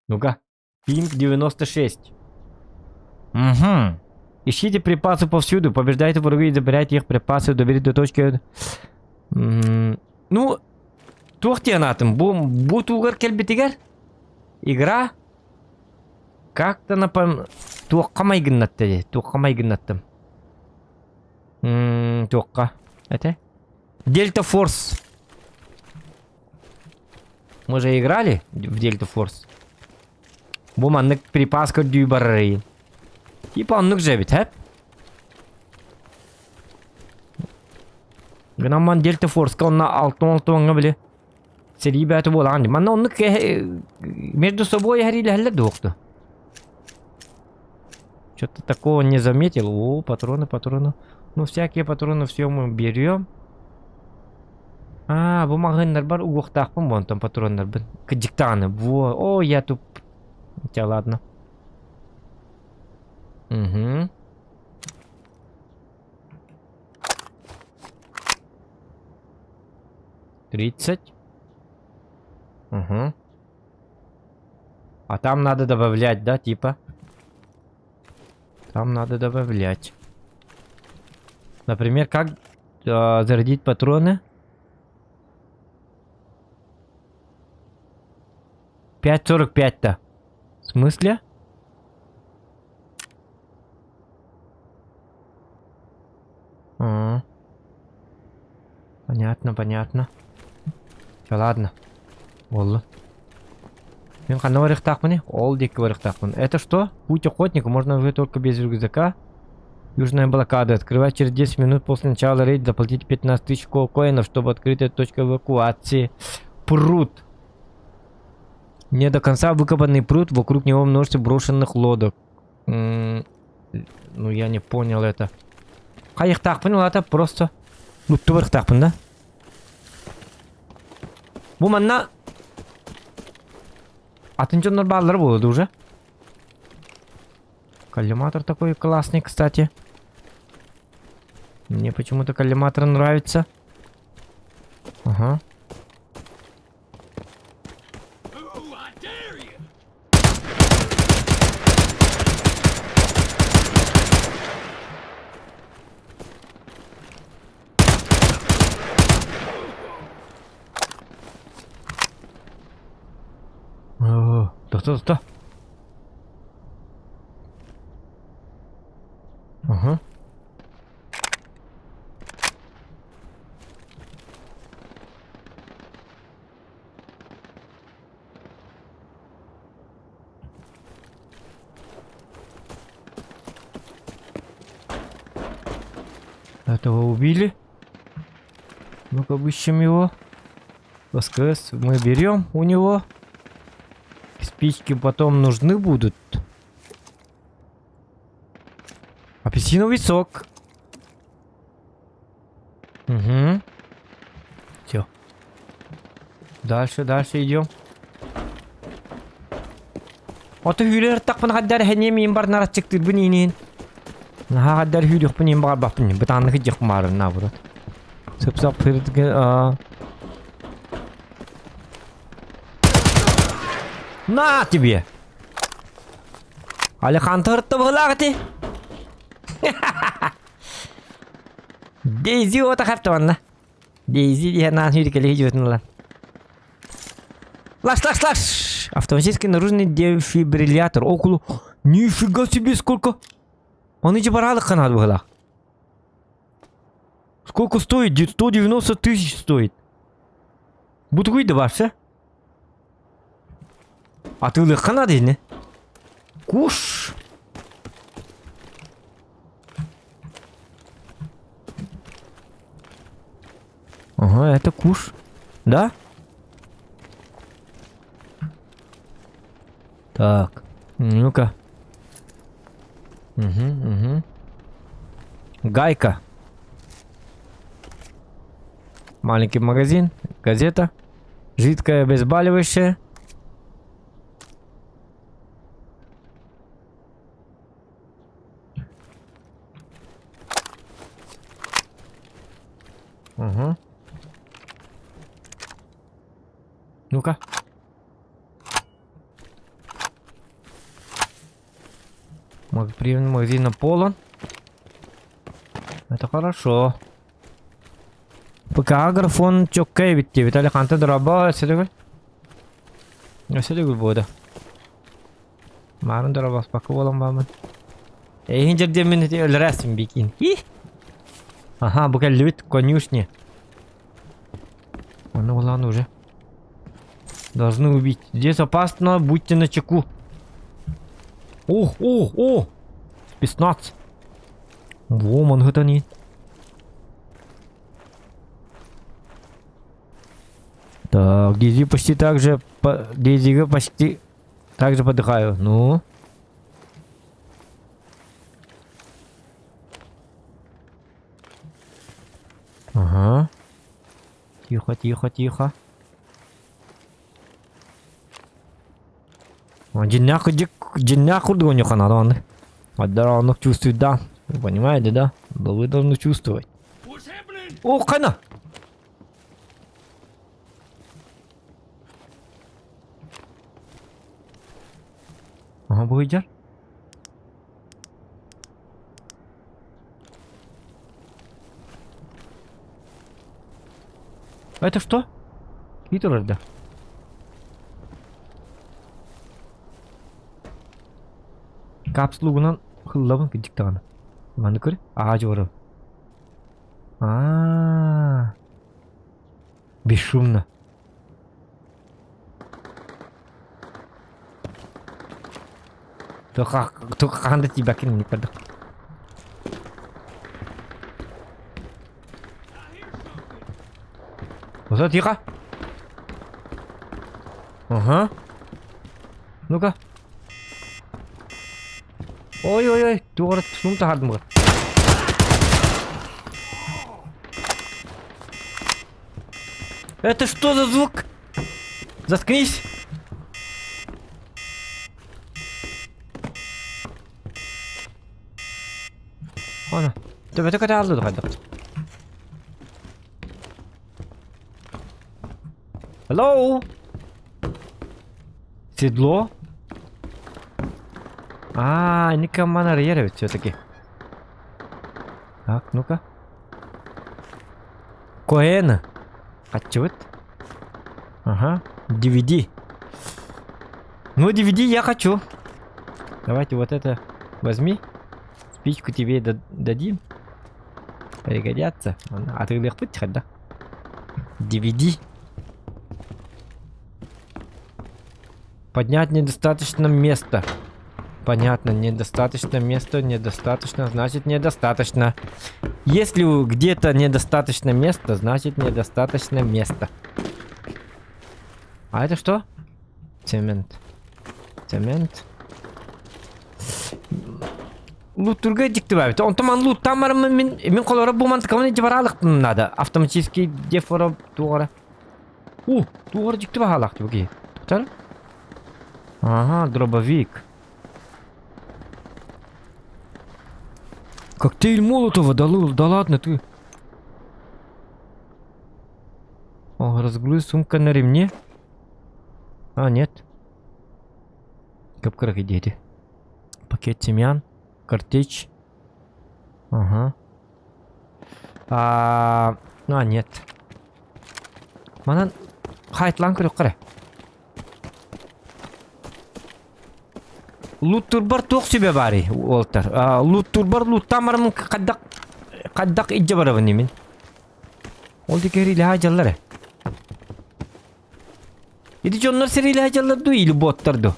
Ну-ка. Пинг 96. Угу. Ищите припасы повсюду, побеждайте врагов и забирайте их припасы, доберите до точки. Ну, туох диэн аатым, бу, бу тугар кэлбитигэр игра как-то напом... Туохха майгыннатта дии, туохха майгыннаттым. Туохха. Это? Дельта Форс. Мы же играли в Дельта Форс. Бу маннык припас көрдүү барарайын. Типа оннук же эбит, хэп? Гынан Дельта Форска онна алтын алтыҥҥа били сэрии бээтэ буолаҕын дии. Манна оннук между собой эһэриилэһэллэр дуохту. Что-то такого не заметил. О, патроны, патроны. Ну, всякие патроны все мы берем. А, бу маҕаһыыннарбар угуохтаахпын бу онтон патроннарбын. Кыдьыктааны. Во, о, я туп. Хотя ладно. Угу. 30. Угу. А там надо добавлять, да, типа? Там надо добавлять. Например, как зарядить патроны? 5.45-то. В смысле? А. Понятно, понятно. Все, ладно. Буолла. Мин ханна барыахтаахпыный? Ол диэки барыахтаахпын. Это что? Путь охотника. Можно уже только без рюкзака. Южная блокада. Открывать через 10 минут после начала рейда. Заплатить 15 тысяч коинов, чтобы открыть эту точку эвакуации. Пруд. Не до конца выкопанный пруд. Вокруг него множество брошенных лодок. Ну, я не понял это. Хайыахтаахпын это просто. Лутту барыахтаахпын, да? Бу манна атын дьоннор бааллар буолуо уже. Коллиматор такой классный, кстати. Мне почему-то коллиматор нравится. Ага. О, тохто, тохто. Этого убили. Ну-ка, обыщем его. СКС мы берем у него. Спички потом нужны будут. Апельсиновый сок. Угу. Все. Дальше, дальше идем. Ото hүүлэр тахпын хаддар хэние миин бар нараччыктырбын иинин. Наһаа хаддар hүүлүхпүн иин баҕарбаппын бытааннык дьих маарым наоборот. Сып-сап На тебе! Алехандро быһылаах ити. Дейзи ота хаптаванна. Дейзи диэн аан сүүрүкэлиһи дьүөтүн ылан. Лаш, лаш, лаш! Автоматический наружный дефибриллятор. Около... Нифига себе сколько! Он иди баралык канат быһылаах. Сколько стоит? 190 тысяч стоит. Бутугуй да барса. Атыылыахха наада ини. Куш! Ага, это куш. Да? Так, ну-ка. Угу, угу. Гайка. Маленький магазин, газета. Жидкое обезболивающее. Угу. Ну-ка. Магазин полон. Это хорошо. Пока графон чоккай битти. Виталий ханта дораба өссө Өссө төгүл буода. Маарын дорабаспакка буолан баамын. Эйин жердеммин ити өлөрөөсүн бикин. И! Аха, бу кэллибит конюшни. Оны улан уже. Должны убить. Здесь опасно, будьте начеку. Ох, ох, о! Спецназ. Во, мангытани. Так, Дейзи почти так же... По... Дейзи почти так же подыхаю. Ну. Ага. Тихо, тихо, тихо. Дьиҥнээх дьиҥнээх курдук оонньуохха наада маннык. Оннук чувствует, да. Вы понимаете, да? Да вы должны чувствовать. О, хана! Ага, бу сылдьар. Это что? Кии турар да? Капсулугунан хыллабын кырдьык даҕаны. Маны көр, аа дьуору. Аа. Бесшумно. Только хаһан да тиийбэккин инник көрдөх. Вот тихо. Ага. Ну-ка. Ой-ой-ой, туора сум таһардым Это что за звук? Заткнись! Ана, төбөтө көтө хайдах. Hello? Седло? А, Никоман арьер все-таки. Так, ну-ка. Коэна. Отчет. Ага. DVD. Ну, DVD я хочу. Давайте вот это возьми. Спичку тебе дадим. Пригодятся. А ты легко да? DVD. Поднять недостаточно места. Понятно, недостаточно места, недостаточно, значит недостаточно. Если где-то недостаточно места, значит недостаточно места. А это что? Цемент. Цемент. Луттурга дьикти баабит. Онтон ман луттаан бараммын мин мин холоро бу мантыкабын илдьэ бараалыкпын наада. Автоматический дефора туоҕара. У, туоҕара дьикти баһаалаах бу киһи. Тутар? Ага, дробовик. Коктейль Молотова, да, да ладно ты. О, разгруз сумка на ремне. А, нет. Кып-кыра дети. Пакет семян, картечь. Ага. А, а нет. Манан хайтлан көрүк Луттурбар туох сүбэ баарый уолтар? Луттурбар луттаан бараммын хайдах хайдах илдьэ барабын мин? Ол диэки сэриилэһэ дьаллар ээ. Ити дьоннор сэриилэһэ дьаллар дуу или боттар дуу?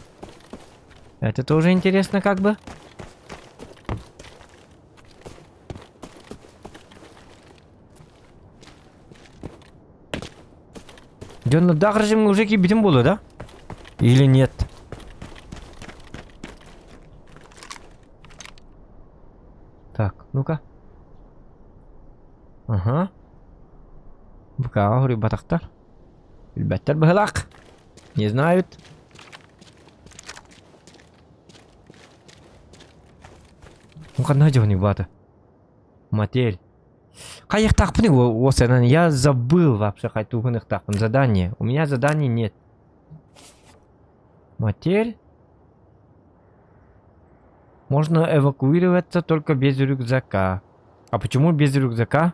Это тоже интересно как бы. Дьоннордоох режимҥэ уже киирбитим буолуо да? Или нет? Так, ну-ка. Ага. Букаҕа хоруйбатахтар. Билбэттэр быһылаах. Не знают. Ну ханна дьоһунуй баата? Мотель. Хайыахтаахпыный уосанан я забыл вообще хайтууһун задание. У меня заданий нет. Мотель. Можно эвакуироваться только без рюкзака. А почему без рюкзака?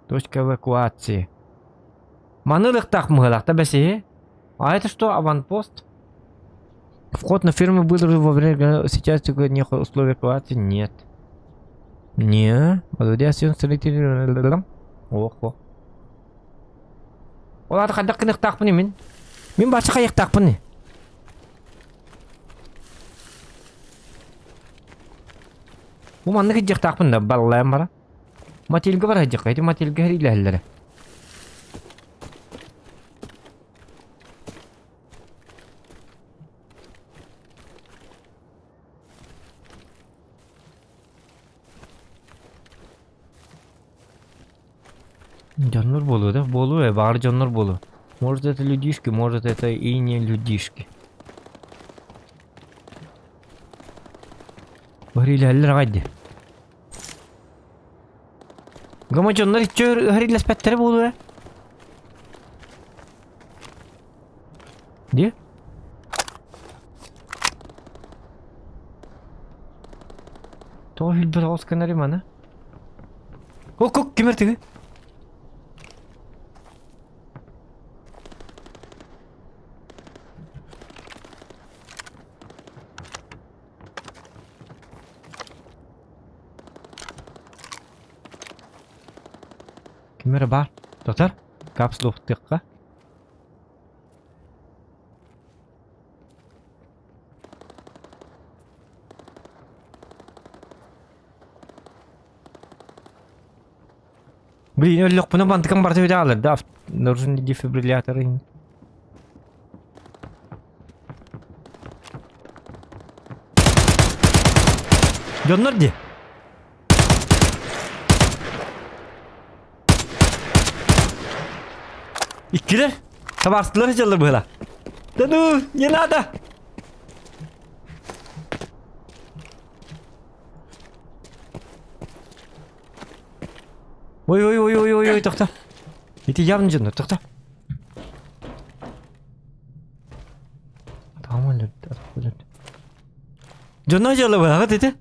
Точка эвакуации. Манылыктах мыһылахта бэсиһи. А это что, аванпост? Вход на ферму был во время сейчас не условия эвакуации? Нет. Не. Ох, ох. Ол аата хайдах гыныахтаахпыный мин? Мин бачча хайыахтаахпыный? Бу маннык илдьиэхтаахпын да баллайан бара. Мотельга бара сылдьыахха, ити мотельга сэриилэһэллэрэ. Дьоннор буолуо да? Буолуо ээ, баҕар дьоннор буолуо. Может это людишки, может это и не людишки. Бары аҕай дии. Гама дьоннор иччэ ыһарилэспэттэрэ буолуо ээ. Дии? Тоҕо билбэт оҕус гынарый маны? О, кок ким эртиги? Ким эрэ баар? Тотар? Капсула ухтыахха. Блин, өллөхпүнэ бантыкам барыта бүтэ хаалар да нужен дефибриллятор. Дьоннор дии. Иккилэр табаарыстылар дьаллар быһыла. Да ну, не надо! Ой ой ой ой ой ой тохто. Ити явно дьоннор тохто. Дьонно дьалла быһаҕыт ити.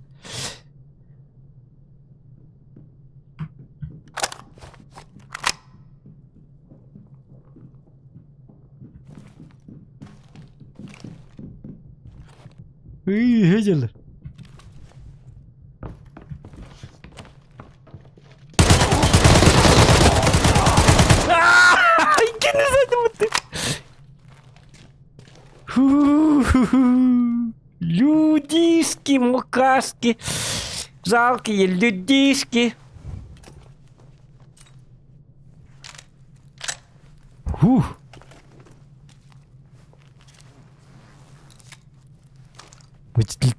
Ый, дьаллар. Иккини сатыбыт. бедняжки, жалкие людишки. Фух.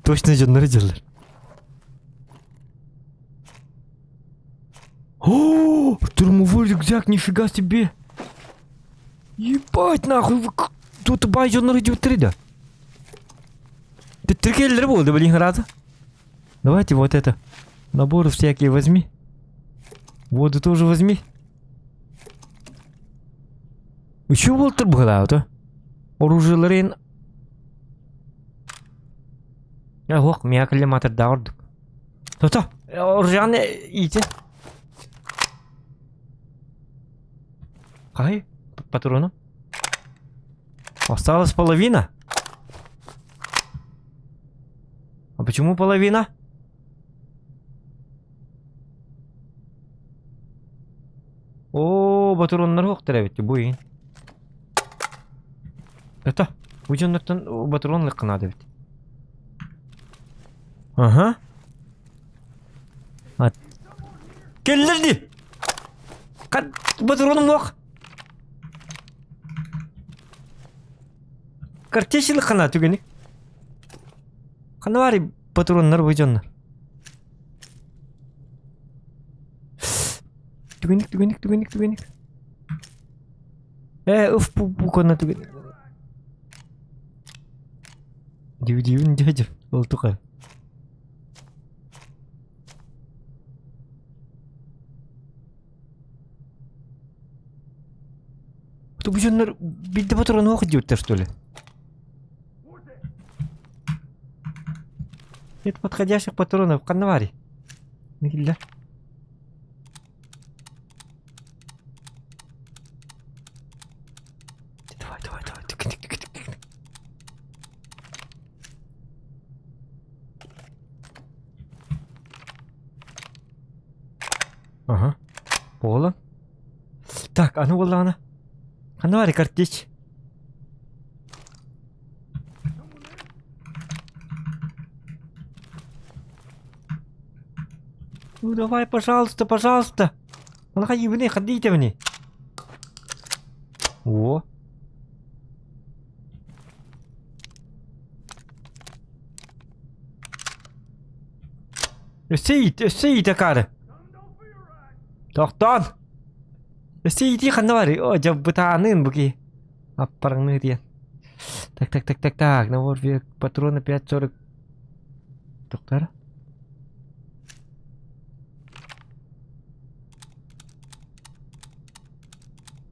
Точно дьоннору дьыллар. О, штурмовой рюкзак, нифига себе! Ебать нахуй, тут бай дьоннору дьыбыттар да. Тиркеллер болды, блин, рада. Давайте вот это. Наборы всякие возьми. Воду тоже возьми. Үчү буолтар быһылаабыта. Оружиеларын Оһох, миэхэ коллиматордаах ордук. Тото, оружиены иити. Хай, патрону. Осталась половина. А почему половина? Оо, ботуруоннар суохтар эбит бу иһин. Это, бу дьоннортон ботуруон ылыахха наада эбит. Аха. А... Кэллэр дии! Ботуруонум суох. Картечь ылыахха наада түгэни. Ханна баарый ботуруоннар бу дьоннор? Түгэнник, түгэнник, түгэнник, түгэнник. Ээ, уф, бу, бу кона түгэн. Дивдиюн дядя, ол туха. Бу дьоннор биирдэ ботуруонуох диэбиттэр что ли? Нет подходящих патронов, ханна баарый? Киллэр. Давай, давай, давай. Тик, тик, тик, тик. Ага. Буолан. Так, аны буоллаҕына. Ханна баарый картечь? Ну давай, пожалуйста, пожалуйста. Маныха иибини, ханна иитэбиний? О. Өссө иит, өссө иит акаары. Тохтоон! Өссө иитии ханна барый? О, дьэ бытааныын бу киһи. Аппарыҥныы диэн. Так, так, так, так, так, набор век патроны 5.40. Доктор?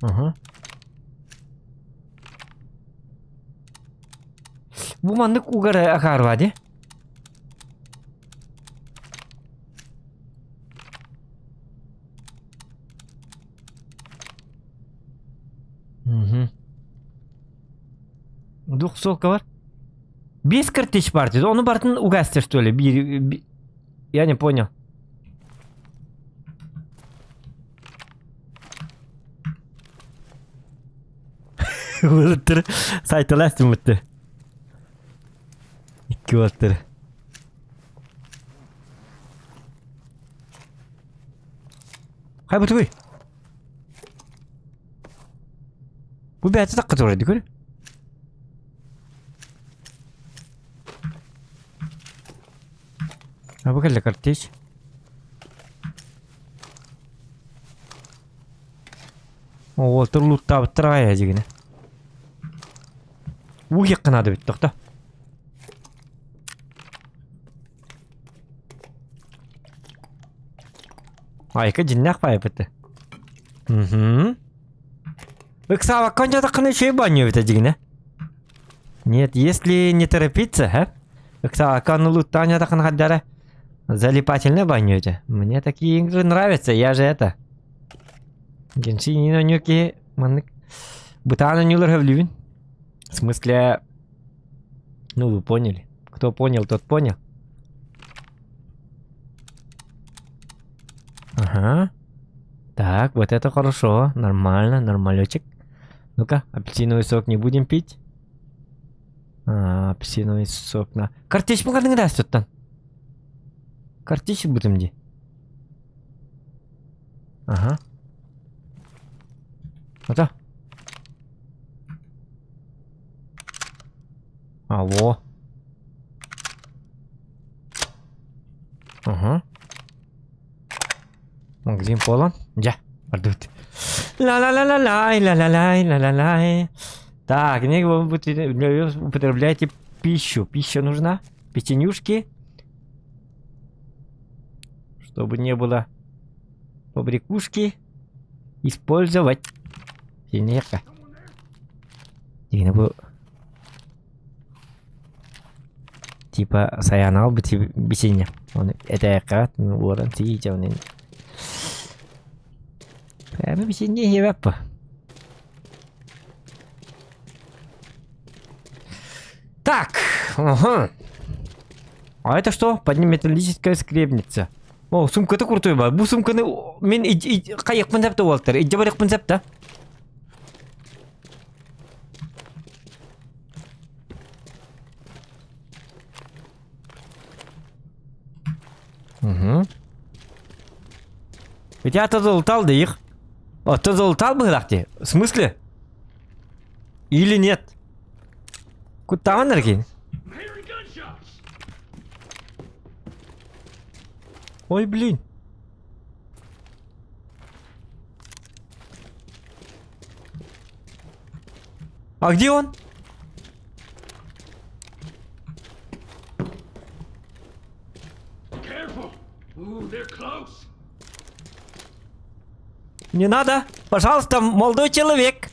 Ага. Бу маннык угар акаарба дии. Мгм. Двухсотка бар. Без картич бар дейді. Оны бартын угастер, что ли? Бир, би- Я не понял. Былыттыр сайталас түмүттү. Икки уолаттар. Хай бутугуй. Бу бэйэтэ такка турар дии көр. А бу кэллэ картечь. Уолтар лууттаабыттар аҕай дьигинэ. Уу иһиэххэ наада эбит тохто. Айка дьиннээх баайбыт. Угу. Ыксаабакка ончатаххына үчүгэй баанньа эбитэ дьигинэ. Нет, если не торопиться, а? Ыксаабакка ону лууттаан ончатаххына хардара залипательная баня этэ. Мне такие игры нравятся, я же это. Геншин оонньуу киһи маннык бытаан оонньуулар сөбүлүүбүн. В смысле, ну вы поняли. Кто понял, тот понял. Ага. Так, вот это хорошо. Нормально, нормалечек. Ну-ка, апельсиновый сок не будем пить. А, апельсиновый сок на... Картечь ханныгы да туттан. Картечь бутум дии. Ага. Это? Алло. Ага. Магазин полон. Дьэ, бардыбыт. Ла-ла-ла-ла-лай, ла-ла-лай, ла-ла-лай. Так, вы употребляете пищу. Пища нужна. Печенюшки. Чтобы не было побрякушки. Использовать. Синерка. Дигини бу типа сайанал бисинья. Оны этээккат уоран сиичэвнин. Прямо бисинья хебеппа. Так, ага. А это что? Под ним металлическая скребница. О, сумката крутой бар. Бу сумканы мен хайыкпын сәпті уолтар. Иджа барыкпын сәпті. Угу. Ведь я-то залутал да их. А ты залутал бы дии. В смысле? Или нет? Куттаҕын эргин. Ой, блин. А где он? Careful! Ooh, they're close. Не надо! Пожалуйста, молодой человек!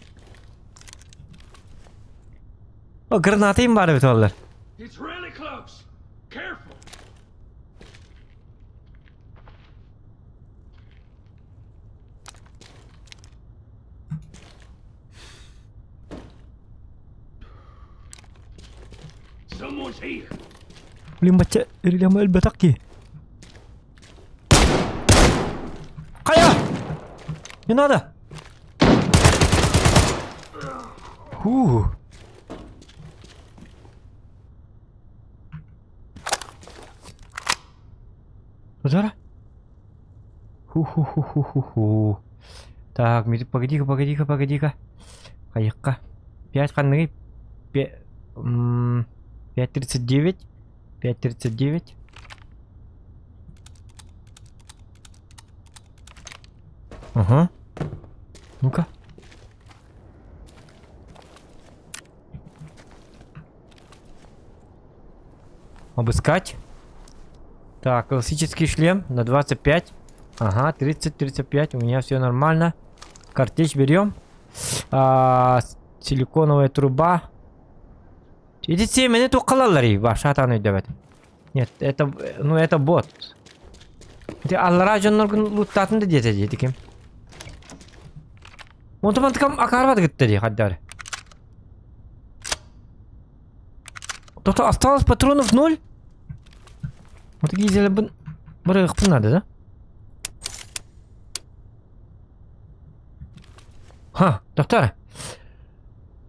О, граната им баар эбит буоллар. It's really close. Careful. Someone's here. Блин, бачча эрилэм өлбөтөх кии. Хайа! Не надо! Фу. Удара? Ху-ху-ху-ху-ху-ху. Так, погоди-ка, погоди-ка, погоди-ка. Хайыкка. 5 ханныгы. 5.39. 5.39. Ага. Ну-ка. Обыскать. Так, классический шлем на 25. Ага, 30, 35. У меня все нормально. Картечь берем. А, силиконовая труба. Ити сиэмэни туоххалалларый? Вообще атаан өйдөбөт. Нет, это, ну это бот. Ити аллараа дьонноргун луттаатын да диэтэ дии ким. Онтон мантыкам акаарбат гытта дии хаддары. То-то осталось патронов ноль? Вот такие сделали бырыгыппын надо, да? Ха, доктор.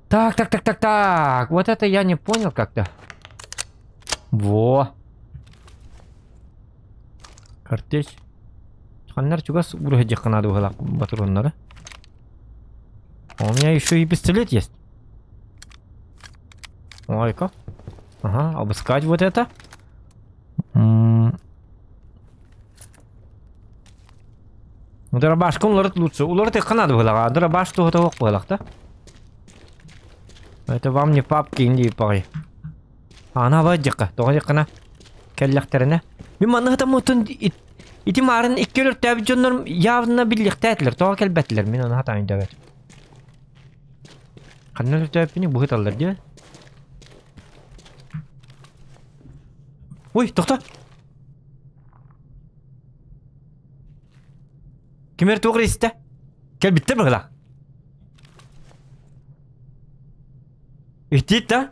Так, так, так, так, так. Вот это я не понял как-то. Во. Картечь. Ханнар чугас уруһайдьахха надо быһалаах батроннары. А у меня еще и пистолет есть. Ой-ка. Ага, обыскать вот это. М. Дробашка уларыт лучше. Уларыт надо было. Дробаш туһа буолах да? Это вам не папки инди пары. Ана бадьыкка, тоҕо дьыккана кэллэхтэринэ. Мин манна хатаммытын ити маарын икки өлөртөөбүт дьоннорум явно биллиэхтээтилэр, тоҕо кэлбэтилэр, мин ону хатаан өйдөөбөт. Ханна өлөртөөбүппүнүй быһыталлар дии. Ой, тохто! Ким эрэ туох эрэ истэ? Кэлбиттэр быһыылаах. Иттиит да?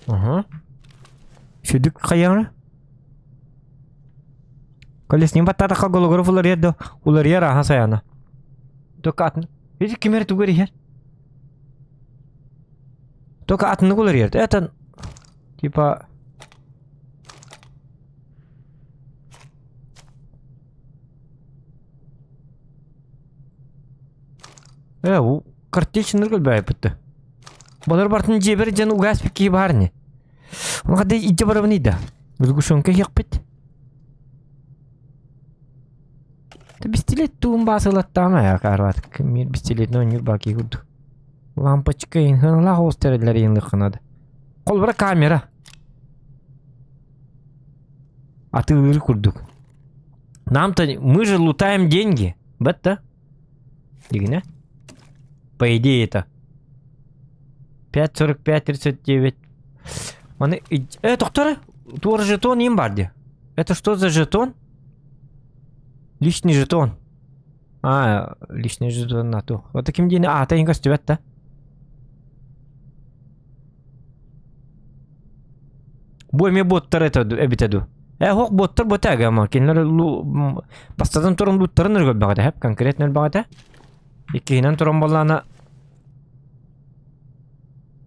Ага. Сүдүк хайаҕына? Колесник баттаатахха голограф уларыйар да уларыйар ааһа сайаана. Только атын. Види ким эрэ тугу эрийэр? Только атыннык уларыйар. Это типа Э, у картечныр көлбөйпүттэ. Болар бартын дьиэбэр дьэн угаспит киһи баар ини. Оны хадда идде барабын да. Сгущенка иһиэхпит. Пистолет туун баасылаттаама я карват. Мир пистолет но нюр баки курдук. Лампочка инханалаах оҕустарылар иинлыхханады. Холбора камера. Атыылыыр курдук. Нам-то мы же лутаем деньги. Бетта. Дигине. По идее это. 5.45 39. Маны э тохтор туор жетон им бар ди. Это что за жетон? Личный жетон. А, личный жетон на ту. Вот таким день. А, это не көстүбэт да. Бу эмиэ боттар это эбитэ дуу. Э, ох боттар бота ама кинилэр бастатан туран луттарын өргөлбөҕө этэ, конкретно өлбөҕө этэ. Иккиһинэн туран буоллаана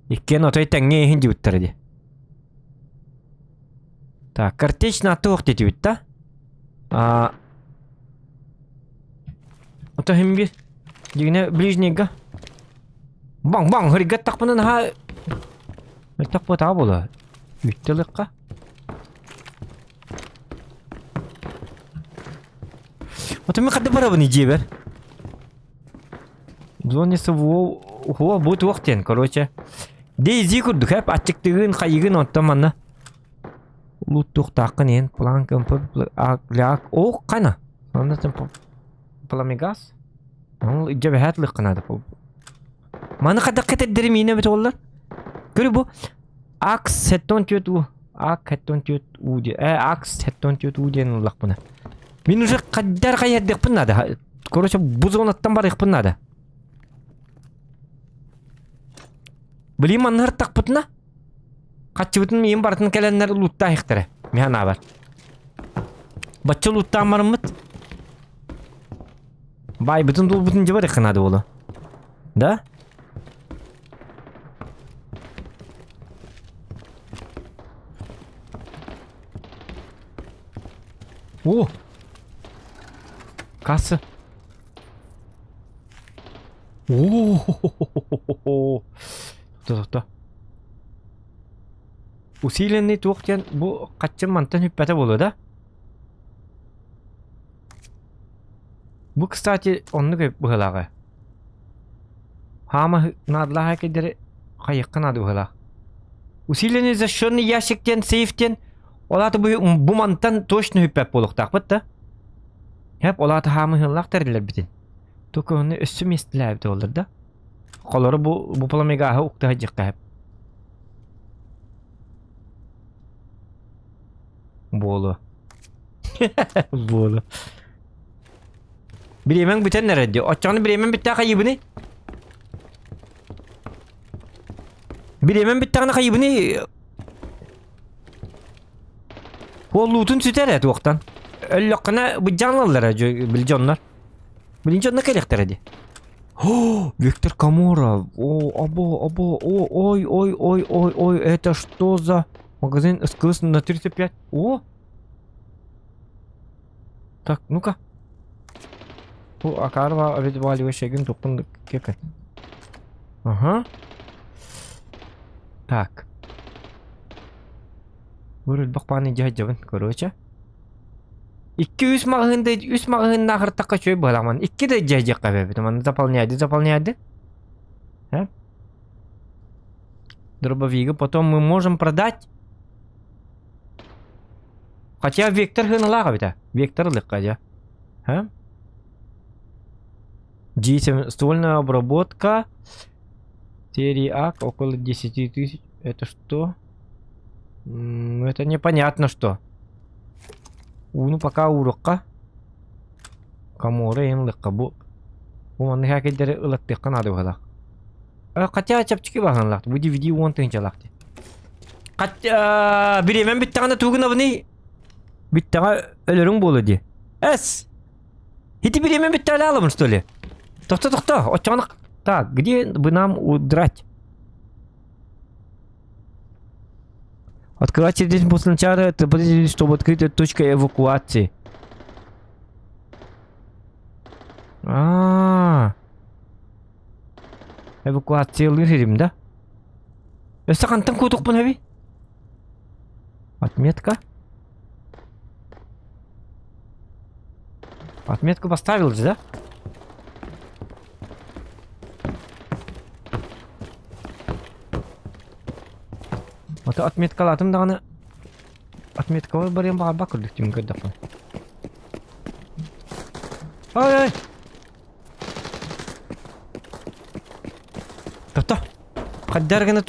иккиэн отой тэҥҥэ иһин дьибиттэр ди. Так, картечь туох диэтибит да? А, ото химби дигине ближнийга баҥ баҥ хыргаттахпына наһаа мөлтөх буотаҕа буолуо үүттэ ылыахха Ото мин хадда барабын дьиэбэр Зоне СВО уһуо бу туох диэн короче Дейзи курдук эп аччыктыгын хайыгын оттон манна Луттуохтааххын иһин план кмп ляк о хана Онно пламегаз Ол дьэ бэһээт лыхха наада Маны хайдах кэтэрдэрим иинэ эбит уоллар Көрү бу Акс 74 у Ак 74 у диэн э Акс 74 у диэн ыллахпына Мин уже хайдар хайардыахпын наада Короче бу зонаттан барыахпын наада Билим манна ыртахпытына Хаччыбытын миин барытын кэлэннэр лууттаахтара. Мин санаабар. Бачча лууттаан барыммыт. Баайбытын дуулбутун дьэ барыахха наада буолуо. Да? О! Касса. О! Тохто. Усиленный туох диэн бу хаччым мантан хүппэтэ буолуо да? Бу, кстати, оннук быһыылааҕа. Хаама наадалаах кэдери хайыахха наада быһыылаах. Усиленный защищенный ящик диэн сейф диэн ол аата бу, бу мантан точно хүппэт буолуохтаахпыт да? Хэп ол аата хаама ыһыллаах тэриллэрбитин. Только ону өссө миэстэлээбит буоллар да? Холору бу бу пламегааһы укта сылдьыахха сөп. Буолуо. Буолуо. Бириэмэҥ бүтэн эрэр дии. Оччоҕуна бириэмэм бүттээх хайыыбыный? Бириэмэм бүттэҕинэ хайыыбыный? Уоллуутун сүтэр ээ туохтан. Өллөххүнэ быдьаан ылаллар ээ били дьоннор. Билин дьонно кэлиэхтэрэ дии. О, Виктор Каморов. О, або, або, о, ой, ой, ой, ой, ой, это что за магазин СКС на 35? О! Так, ну-ка. Бу Акарова обезболивающий туппун кека. Ага. Так. Бу пааны дьаһдьабын, короче. Икки үс маҕаһыын да үс маҕаһыыннаах ыртахха үчүгэй быһалаах Икки да дьаһдьыахха эбэбит. Манна заполняйды, заполняйды. А? Дробовига потом мы можем продать. Хотя Вектор хыналаах эбитэ. Вектор ылыахха дьэ. А? G7 ствольная обработка. Серии А около 10 тысяч. Это что? Это непонятно что. Ууну пока ууруохха. Камора иһин ылыахха бу. Бу маннык хакердэри ылаттыахха наада быһыылаах. Хотя чэпчэки баһыылаах. Бу DVD 10 тыһыынчалаах дии. Хотя бириэмэм бүттэҕинэ тугу гынабыный? Бүттэҕэ өлөрүҥ буолуо дии. Эс! Ити бириэмэ бүттэ аламын, что ли? Тохто, тохто, оччоҕуна... Так, где бы нам удрать? Открывайте здесь после начала, чтобы открыть точку эвакуации. А, -а, -а. Эвакуациялыыр сирим да? Өссө хантан куутукпун эби? Отметка. Отметку поставил же, да? Вот отметкалаатым даҕаны отметкабар барыан баҕарбат курдук түҥ көрдөхпүнэ. Ой-ой! Тохто. Хайдах гына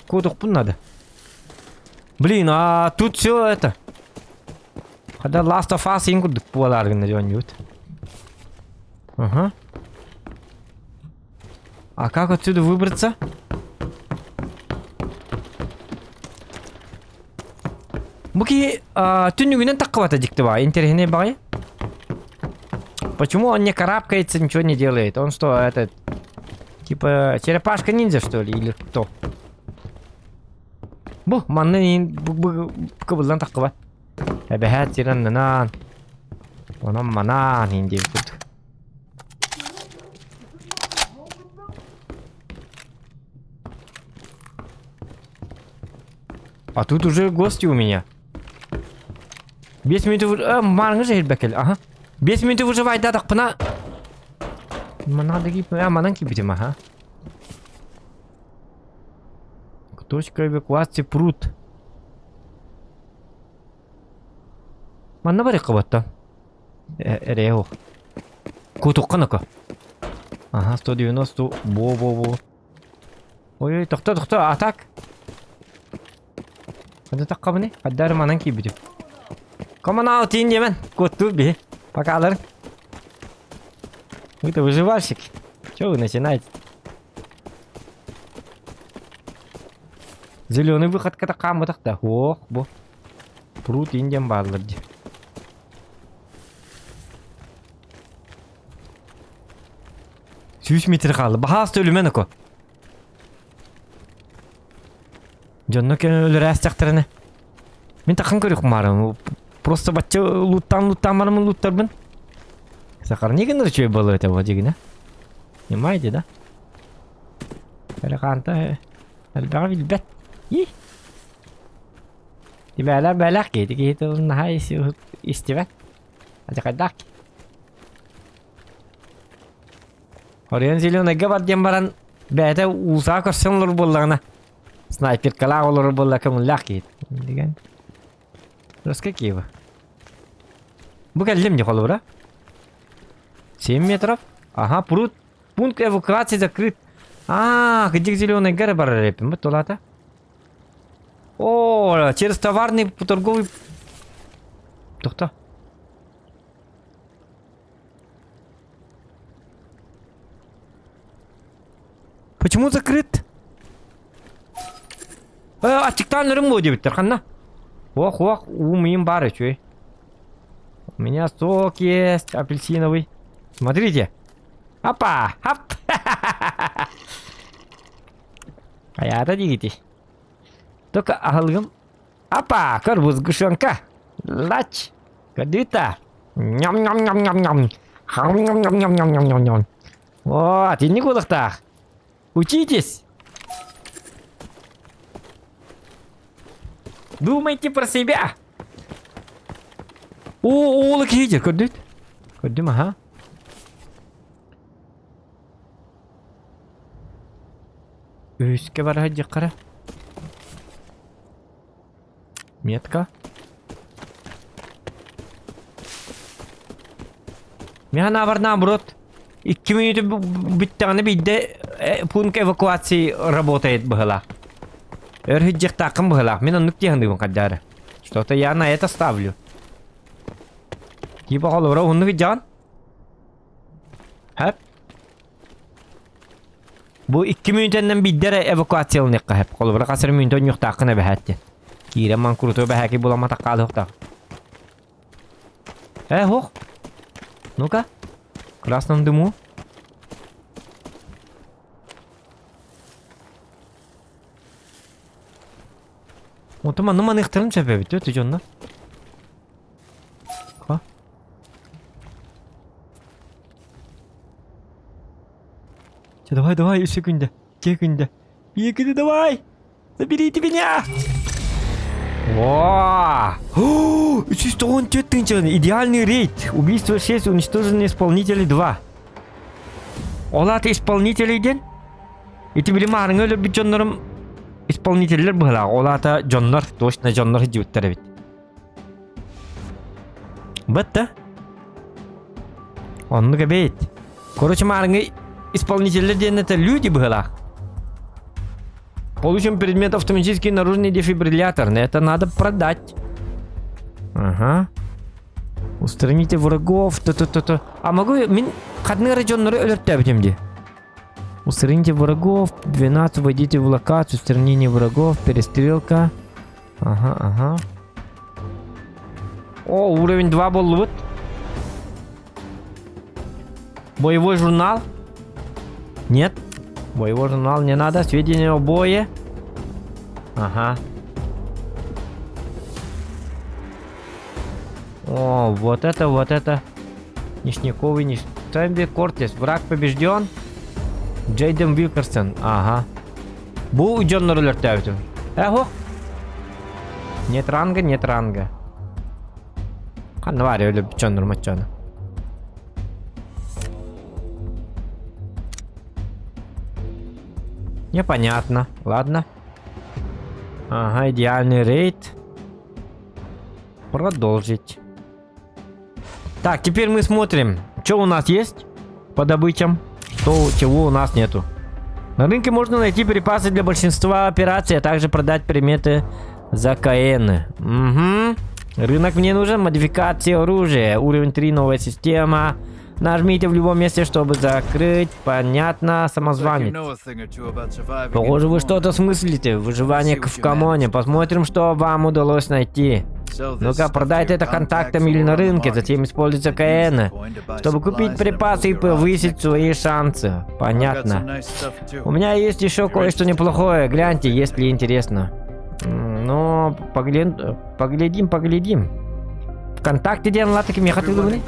куотуохпун надо. Блин, а тут все это. Когда Last of Us иин курдук буолаар гына дьонньуут. Ага. А как отсюда выбраться? Бу киһи түннүгүнэн таххыбата дьикти баҕайы, интэриэһинэй баҕайы. Почему он не карабкается, ничего не делает? Он что, этот... Типа черепашка ниндзя, что ли, или кто? Бу, манна кыбыллан таххыбат. Эбэһээт сир аннынан, онон манаан иһин диэбит курдук. А тут уже гости у меня. 5 минут... А, маарыҥҥы же Ага. 5 минут выживайдатахпына... Манан а, манан киирбитим, ага. Точка эвакуации пруд. Манна барыахха батта. Эрэйэ суох. Куутукка ноко. Ага, 190. Во-во-во. Ой-ой, тохто, тохто, а так? Ханна таххабыный? Хайдары манан киирбитим. Come on out, иин диэмэн. Куоттуур биһи. Пока Вы-то выживальщик. Чего вы начинаете? Зеленый выход ката хаамматах да. Ох, бу. Пруд индиан бааллар дии. 100 метр хаалла. Баһаас өлүмэн око. Дьонно өлөрөөстөхтөрүнэ. Мин тахан көрүөх маарым. Просто бачча луттаан луттаан барамын луттарбын. Сахарник үчүгэй буолуо этэ бу дьигинэ. Понимаете, да? Эрэ хаанта элбэҕи билбэт. И. Тибээлэр бээлээх киһи киһи тылын наһаа истибэт. Адьакайдаах. Орион Зеленыйга бар диэн баран бэйэтэ уусаа көрсөн олорор буоллаҕына снайперкалаах олорор буолла көҥүллээх киһи деген Русская Киева. Бу кэллим дии холобура. 7 метров. Ага, пруд. Пункт эвакуации закрыт. А, кыдьык зеленый горы барар эппин бу тулата. О, через товарный торговый... Тохто. Почему закрыт? Э, ачыктаан өрүм буо диэбиттэр ханна? Ох, ох, уум иим баар үчүгэй. У меня сок есть апельсиновый. Смотрите. Опа! Хоп! Хайаата диигити. Только аһылыгым. Опа! Көр бу сгущенка. Лач! Көрдүүт Ням-ням-ням-ням-ням. Хам-ням-ням-ням-ням-ням-ням. Вот, инник буолуохтаах. Учитесь! Думайте про себя! О, уолу киһи көрдүт? Көрдүм, аха. Үһүскэ бара сылдьыаххара. Метка. Мин санаабар наоборот, 2 мүнүүтэ бүттэҕинэ биирдэ пункт эвакуации работает быһыылаах. Өр сылдьыахтааххын быһыылаах. Мин оннук дии саныыбын хайдах эрэ. Что-то я на это ставлю. Типа холобура уһуннук илдьэҕин. Хэп. Бу 2 мүнүүтэннэн биирдэ эрэ эвакуацияланыахха сөп. Холобура хас эрэ мүнүүтэ онньуохтааххын эбэһээт диэн. Киирэн ман крутой бэһээки буламматах хаалыахтаах. Э, ох! Ну-ка. В красном дыму. Онтон манна маныахтарын сөп эбит дии дьоннор. Ха. Чэ, давай, давай, үс секунда. Секунда. Екіде давай! Заберите меня! О! 314 тысяч! Идеальный рейд! Убийство 6, уничтоженные исполнители 2. Ол аата исполнителей диэн? Ити били маарыҥа өлөрбүт дьоннорум исполнителлэр быһалаах. Ол аата дьоннор, точно дьоннор сылдьыбыттар эбит. Бытта. Оннук эбит. Короче, маарыҥа исполнителлэр диэн это люди быһалаах. Получим предмет автоматический наружный дефибриллятор. Это надо продать. Ага. Устраните врагов. То-то-то-то. А могу мин ханнык эрэ дьоннору өлөртөөбүтүм дии. Устраните врагов. 12. Войдите в локацию. Устранение врагов. Перестрелка. Ага, ага. О, уровень 2 буоллубут. Боевой журнал? Нет. Боевой журнал не надо. Сведения о бое. Ага. О, вот это, вот это. Нишняковый, ниш... Тэмби Кортес. Враг побежден. Джейден Вилкерсон. Ага. Бу дьоннор өлөртөөбүтүм. Эхо. Нет ранга, нет ранга. Ханна баар өлө дьоннор маччаны. Непонятно. Ладно. Ага, идеальный рейд. Продолжить. Так, теперь мы смотрим, что у нас есть по добычам, что, чего у нас нету. На рынке можно найти припасы для большинства операций, а также продать предметы за КН. Угу. Рынок мне нужен, модификация оружия, уровень 3, новая система. Нажмите в любом месте, чтобы закрыть. Понятно, самозванец. Похоже, вы что-то смыслите. Выживание в коммуне. Посмотрим, что вам удалось найти. Ну-ка, продайте это контактам или на рынке, затем используйте КН, чтобы купить припасы и повысить свои шансы. Понятно. У меня есть еще кое-что неплохое. Гляньте, если интересно. Ну, поглядим, поглядим. ВКонтакте диэн латык мехатылыбыны?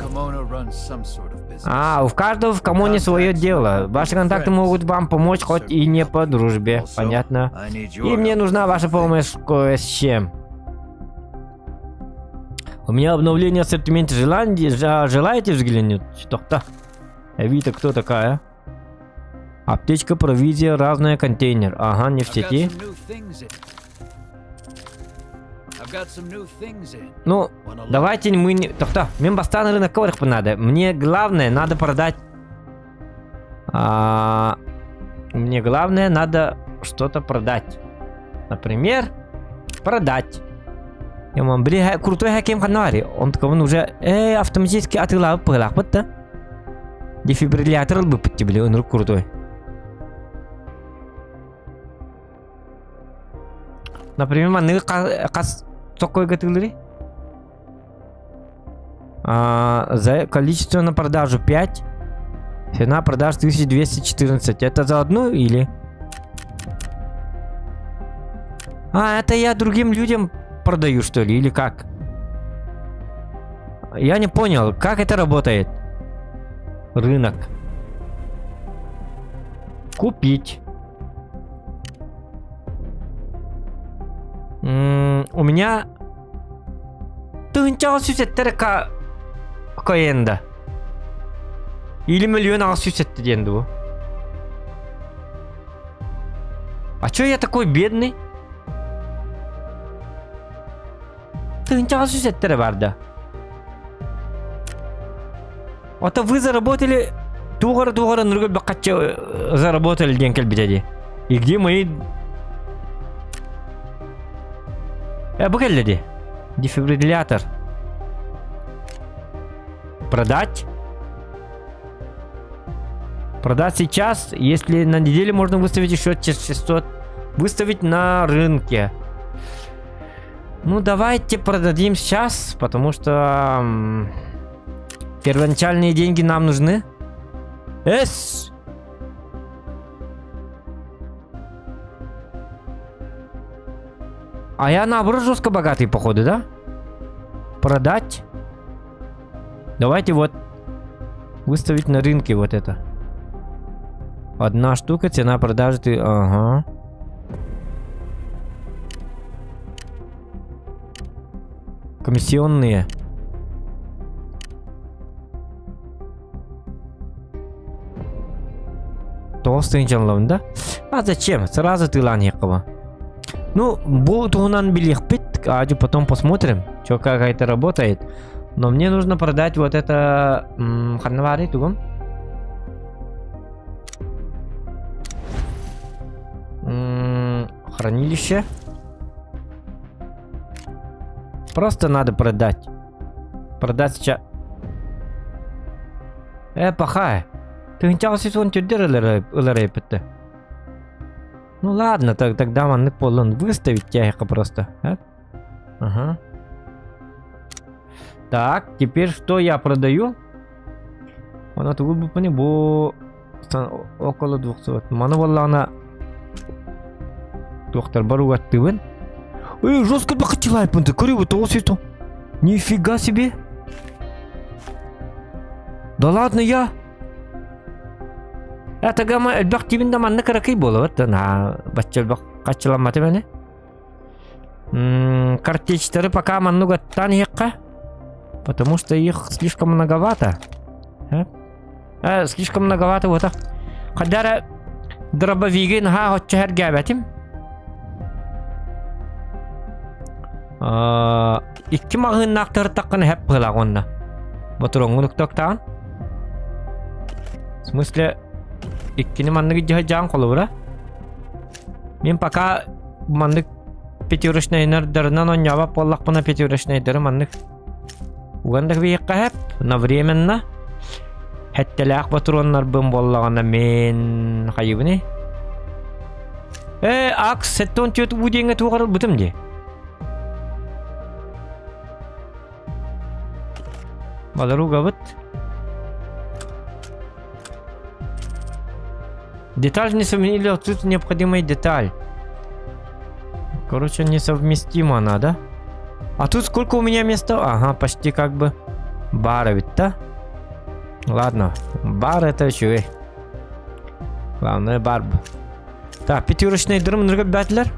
А, у каждого в коммуне свое дело. Ваши контакты могут вам помочь, хоть и не по дружбе. Понятно. И мне нужна ваша помощь кое с чем. У меня обновление ассортимента желаете, желаете взглянуть? Что-то. Эвита кто такая? Аптечка, провизия, разная, контейнер. Ага, не в сети. Ну, давайте мы не... Тохтоо, мин бастаан рынокка барыахпын надо. Мне главное, надо продать... А... Мне главное, надо что-то продать. Например, продать. Яман, били крутой хаким ханнари. Он такой, он уже э, автоматически атыылаабыт быһыылаахпыт да. Дефибриллятор ылбыппыт били, ынырык крутой. Например, манныгы хас соккойга тыылырый? А, за количество на продажу 5. Цена продаж 1214. Это за одну или? А, это я другим людям продаю, что ли, или как? Я не понял, как это работает? Рынок. Купить. У меня тыһыынчаҕа сүүс сэттэ ка коенда. Или миллион аҕыс сүүс сэттэ диэн дуу. А чё я такой бедный? Тыһыынчаҕа сүүс сэттэ эрэ баар да. А то вы заработали туох эрэ туох эрэ нурга бакачча заработали диэн кэлбитэ дии. И где мои... Э, бу кэллэ дии. Дефибриллятор. Продать? Продать сейчас, если на неделю можно выставить еще 600. Выставить на рынке. Ну, давайте продадим сейчас, потому что... Первоначальные деньги нам нужны. Эс! А я наоборот жестко богатый, походу, да? Продать. Давайте вот выставить на рынке вот это. Одна штука, цена продажи ты... Ага. Комиссионные. Тоҕус тыһыынчаллабын да? А зачем? Сразу тыылаан иһиэххэ Ну, бу туһунан билиэхпит, аадьу потом посмотрим, что как это работает. Но мне нужно продать вот это... Ханна баарый тугум? Хранилище. Просто надо продать. Продать сейчас. Э, пахай. Тыһыынчаҕа сезон түрдэр ылар эппитте. Ну ладно, так, тогда маннык буоллун выставить тяйка просто. А? Ага. Так, теперь что я продаю? Она тугу бупани бу около 200. Маны буоллаҕына туохтарбар угаттыыбын. Ой, жестко бакытчылайпын ты, көрүбү тоҕус сито. Нифига себе. Да ладно я. Это гама элбэх тибин да манна кыракый буолабат да на бачча элбэх хаччыламматы мени. Картечтары пока маннык аттаан иһиэххэ. Потому что их слишком многовато. Э? Э, слишком многовато вот. Хадара дробовиги наһаа хоччо сэргээбэтим. Икки маҕаһыыннаахтары таххына хэп быһылаах уонна. Ботуруоҥҥун уктуохтаан. В смысле, иккини маннык дьаһайдьаан холобура. Мин пока маннык пятерочнайдарынан оонньообот буоллахпына пятерочнайдары маннык уган да кэбиһиэххэ сөп, но временно сэттэлээх ботуруоннарбын буоллаҕына мин хайыбыный? Ээ, акс 74 уу диэҥҥэ туох ылбытым дии. Балар угабыт. Деталь несовместима или отсутствует необходимая деталь. Короче, несовместима она, да? А тут сколько у меня места? Ага, почти как бы бара ведь, да? Ладно, бар это еще. Главное барб. Так, пятерочный дрым бәтлер.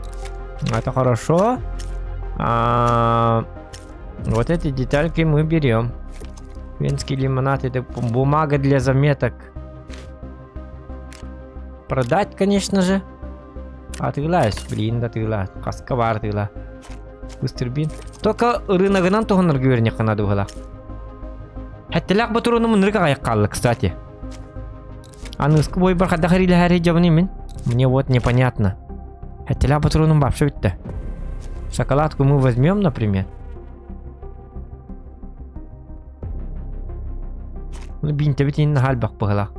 Это хорошо. А, вот эти детальки мы берем. Венский лимонад это бумага для заметок. Продать, конечно же. Атыылаас, блин, атыылаас. Хаска баар атыылаа. Быстрбин. Только рыногынан туһанарга үөрэниэххэ наада быһыылаах. Сэттэлээх ботуруону муннарга аҕыйах хаалла, кстати. Аныгыскы буойбар хайдах эриилэһээри дьабыный мин? Мне вот непонятно. Сэттэлээх ботуруонум вообще бүттэ. Шоколадку мы возьмем, например. Ну, биинтэбит иһин наһаа элбэх быһыылаах.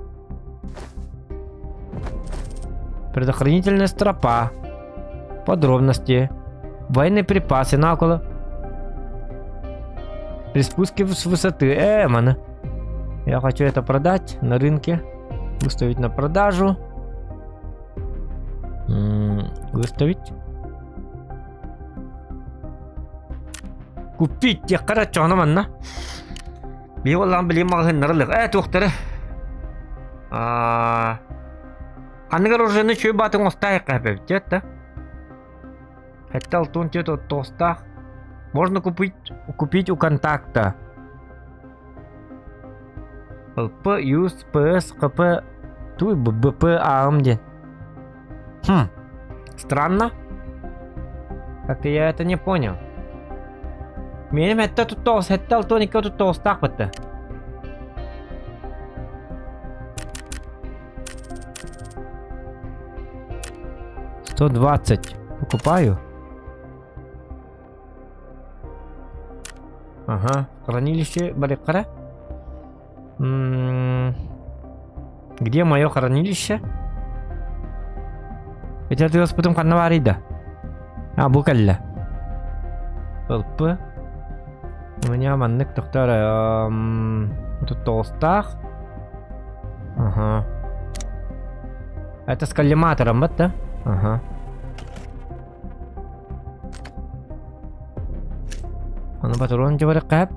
Предохранительная стропа. Подробности. Военные припасы на около. При спуске с высоты. Э, мана. Я хочу это продать на рынке. Выставить на продажу. М -м, выставить. Купить диэххэ эрэ манна. Биһи буоллаҕын билигин маҕаһыыннары Ээ туохтары Аа ханнык оружиены үчүгэй баатын оҥостаайахха эбит да? Сэттэ алтын түөрт оттоҕустаах. Можно купить купить у контакта. ЛП, ЮС, ПС, КП, туй БП, АМ диэн. Хм, странно. Как-то я это не понял. Миэним сэттэ туттоҕус, сэттэ алтан икки туттоҕустаах бытта. 120. Покупаю. Ага, хранилище барыххара. Где мое хранилище? Ити атыыласпытым ханна баарый да? А, бу кэллэ. ЛП. У меня маннык тохтоор. Тут тоҕустаах. Ага. Это с коллиматором, вот, да? Ага. Аны патрон дьыбарыккап.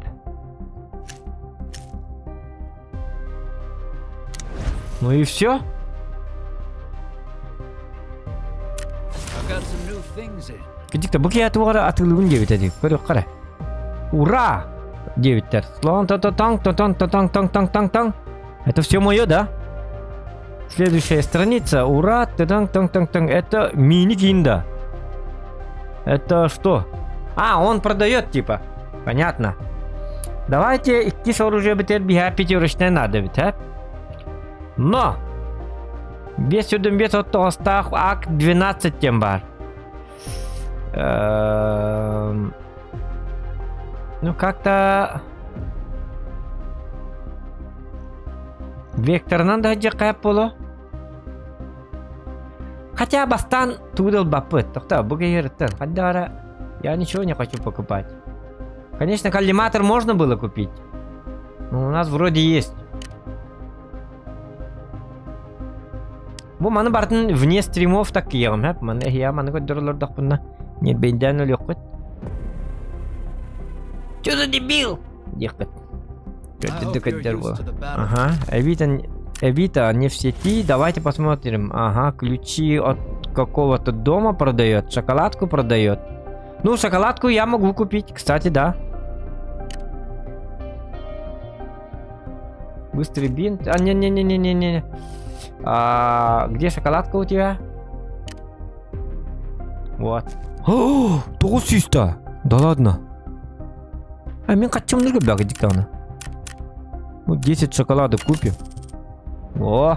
Ну и все. Кидикте бу киһи туора атыылыыбын диэбитэ дии. Көрүөххэ эрэ. Ура! Диэбиттэр. Слон то то таң то таң то таң таң таң таң таң. Это все мое, да? Следующая страница. Ура! Таң таң таң таң. Это мини-кинда. Это что? А, он продает типа. Понятно. Давайте иккис оружие битэр биһа пятерочная надо ведь, а? Но! 5 5 оттоҕостаах ак 12 тем бар. Ну, как-то... Векторынан да дьэккэ буолуо. Хотя бастаан тугу да ылбаппыт. Тохтоо, бу киһиттэн хайдара я ничего не хочу покупать. Конечно, коллиматор можно было купить. Но у нас вроде есть. Бу маны барытын вне стримов так киэҕим һэп. Маны эһиэхэ маны көрдөрөлөрдөхпүнэ ньирбэйдээн өлүөххүт. Чё за дебил? Диэххит. Көрдөрдө буола. Ага, Авито, Авито не в сети. Давайте посмотрим. Ага, ключи от какого-то дома продает, шоколадку продает. Ну, шоколадку я могу купить, кстати, да. Быстрый бинт. А, не-не-не-не-не-не. А, где шоколадка у тебя? Вот. О, 900! Да ладно. А мин хаччым диктаны. Ну, 10 шоколадок купим. О!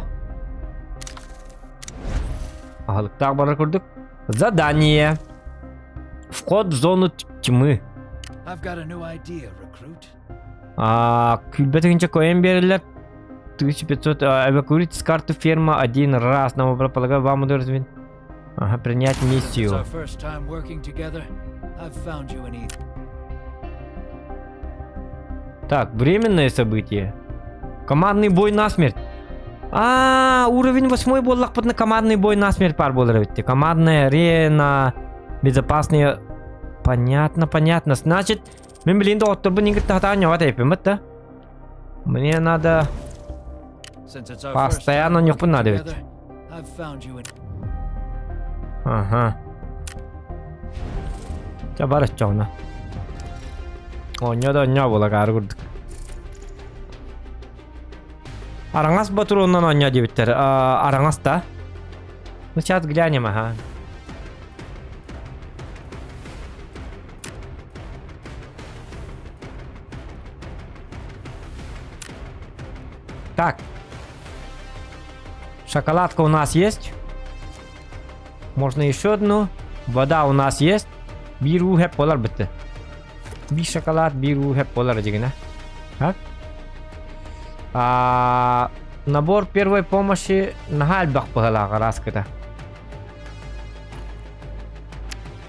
Аһылыктаах барар курдук. Задание. Вход в зону тьмы. I've got a new idea, recruit. А, күүрбэтигинчэ коэн биэрэллэр 1500 эвакуировать с карты ферма один раз. Нам полагаю, вам удовольствие. Ага, принять Since it's миссию. our first time working together, I've found you an easy. Так, временное событие. Командный бой насмерть. А, уровень восьмой буоллахпытына командный бой насмерть баар буолар эбит. Командная арена, безопасные... Понятно, понятно. Значит, мин билигин доҕотторбун играть да? Мне надо... Since it's our first Постоянно time нюхпун working надо ведь. together, I've found you an Ага. Чэ баар оччоҕуна. Оонньоо да оонньоо буола каары курдук. Араҥас ботуруонунан оонньоо диэбиттэр. А, араҥас да? Ну сейчас глянем, ага. Так. Шоколадка у нас есть. Можно еще одну. Вода у нас есть. Биир уу сөп буолар бүттэ. Биир шоколад, биир уу сөп буолар дьигинэ. Так. А, набор первой помощи наһаа элбэх быһыылаах раскыта.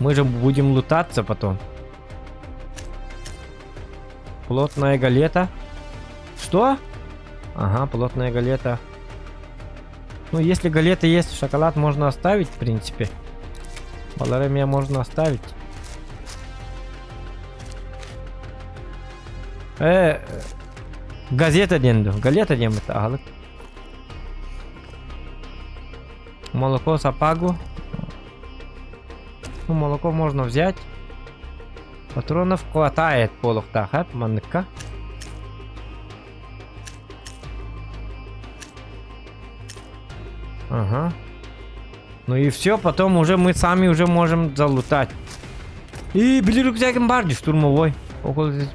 Мы же будем лутаться потом. Плотная галета. Что? Ага, плотная галета. Ну, если галеты есть, шоколад можно оставить, в принципе. Баларемия можно оставить. Газета диэн дуо. Галета диэн аһылык. Молоко сапагу. Ну, молоко можно взять. Патронов хватает буолуохтаах, манныкка. Ага. Ну и все, потом уже мы сами уже можем залутать. И, били рюкзагым баар дии, штурмовой. Около здесь.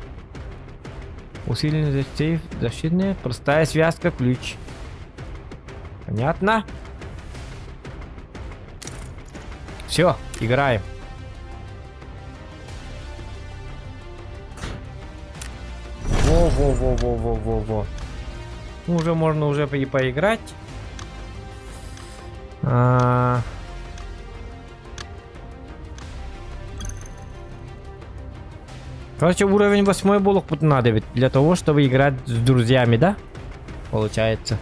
Усиленный сейф, защитная, простая связка, ключ. Понятно? Все, играем. Во-во-во-во-во-во-во. Ну, уже можно уже и поиграть. А... Короче, уровень восьмой буолуохпутун надо ведь для того, чтобы играть с друзьями, да? Получается.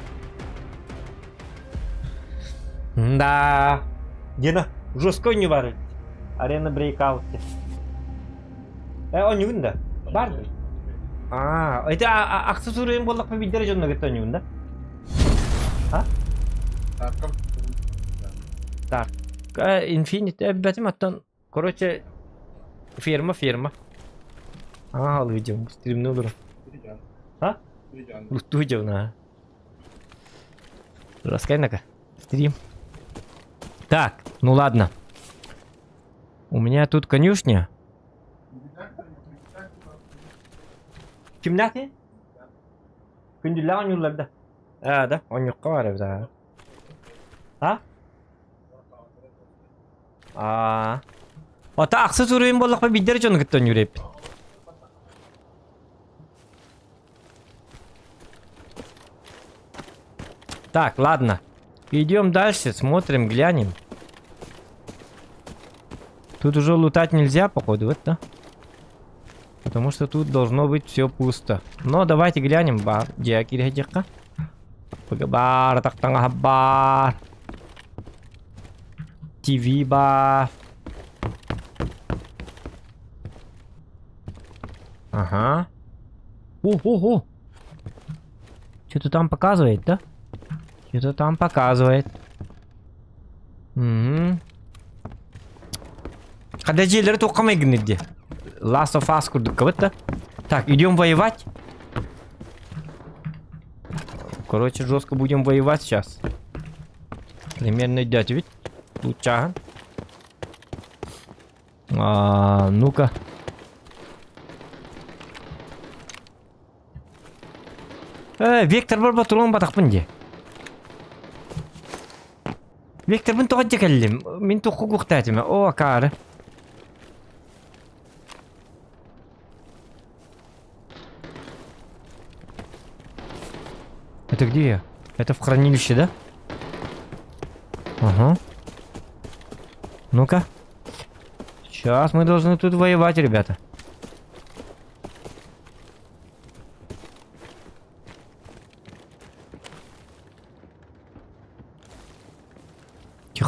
Да. Дина, жестко не варит. Арена Breakout. Э, оонньугун да? Бар да? А, это ахсыс уровень буоллахпа биирдэрэ дьонно кытта оонньугун да? А? Так. Infinite эбэтим оттон Короче, ферма, ферма. Аа, алыдьым, стримни олорон. А? Луттуу дьон, Раскай-на-ка. Стрим. Так, ну ладно. У меня тут конюшня. Кимнээхий? Күндүлээх оонньууллар да? Аа да, оонньуохха баар эбит аа. А? Аа. Ото ахсыс уруйун буоллахпа биирдэр дьону кытта оонньуур эбиппин. Так, ладно. Идем дальше, смотрим, глянем. Тут уже лутать нельзя, походу, вот, да? Потому что тут должно быть все пусто. Но давайте глянем. Баар, дьиэ кириэһэ Баар, тахтаҥаһа баар. ТВ баар. Ага. О-о-о! Что-то там показывает, да? Что-то там показывает. Угу. Хада дьиэлэри туохха майгынныыр дии. Last of Us курдукка да? Так, идем воевать. Короче, жестко будем воевать сейчас. Примерно идете, ведь? Луча. А, ну-ка. Э, Вектор бар батурун батахпын дии. Векторбын тоҕо дьэ кэллим? Мин туохха угуохтаатым? Оо, акаары. Это где я? Это в хранилище, да? Ага. Ну-ка. Сейчас мы должны тут воевать, ребята.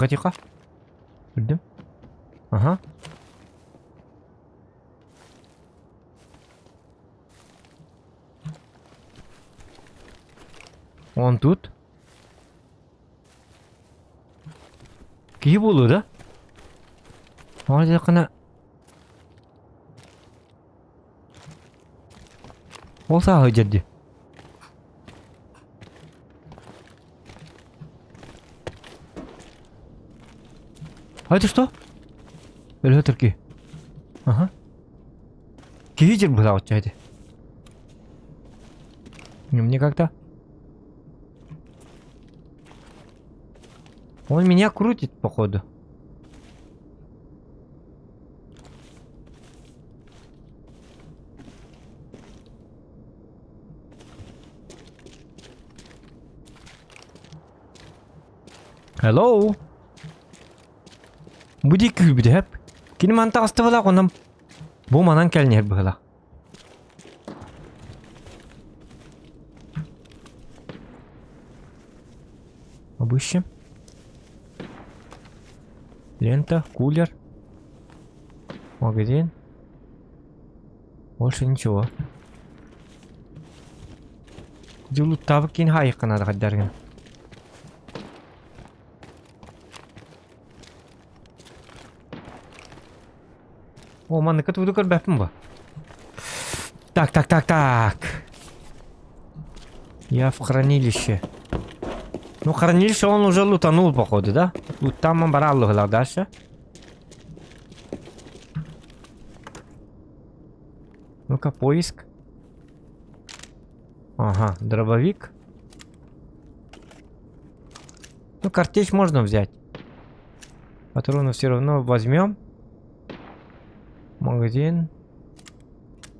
Тихо, тихо. Ждем. Ага. Он тут? Киһи буолуо да? Ол дьахына Ол сааһы дьэрди. А это что? Өлө түрки. Ага. Киһи дьир быһаҕычча ити. Мне как-то... Он меня крутит, походу. Hello? Бу дии күүрбүтэ сөп. Кини мантан таҕыстыбалаах онон бу манан кэлэн иһэр быһыылаах. Обыщем. Лента, кулер. Магазин. Больше ничего. Дьулуттаабыт киин хаайыахха наада хайдаргын. О, манныка тугу көрбөппүн бу. Так, так, так, так. Я в хранилище. Ну, хранилище он уже лутанул, походу, да? Луттаан бараллыһылар дальше. Ну-ка, поиск. Ага, дробовик. Ну, картечь можно взять. Патроны все равно возьмем. Магазин.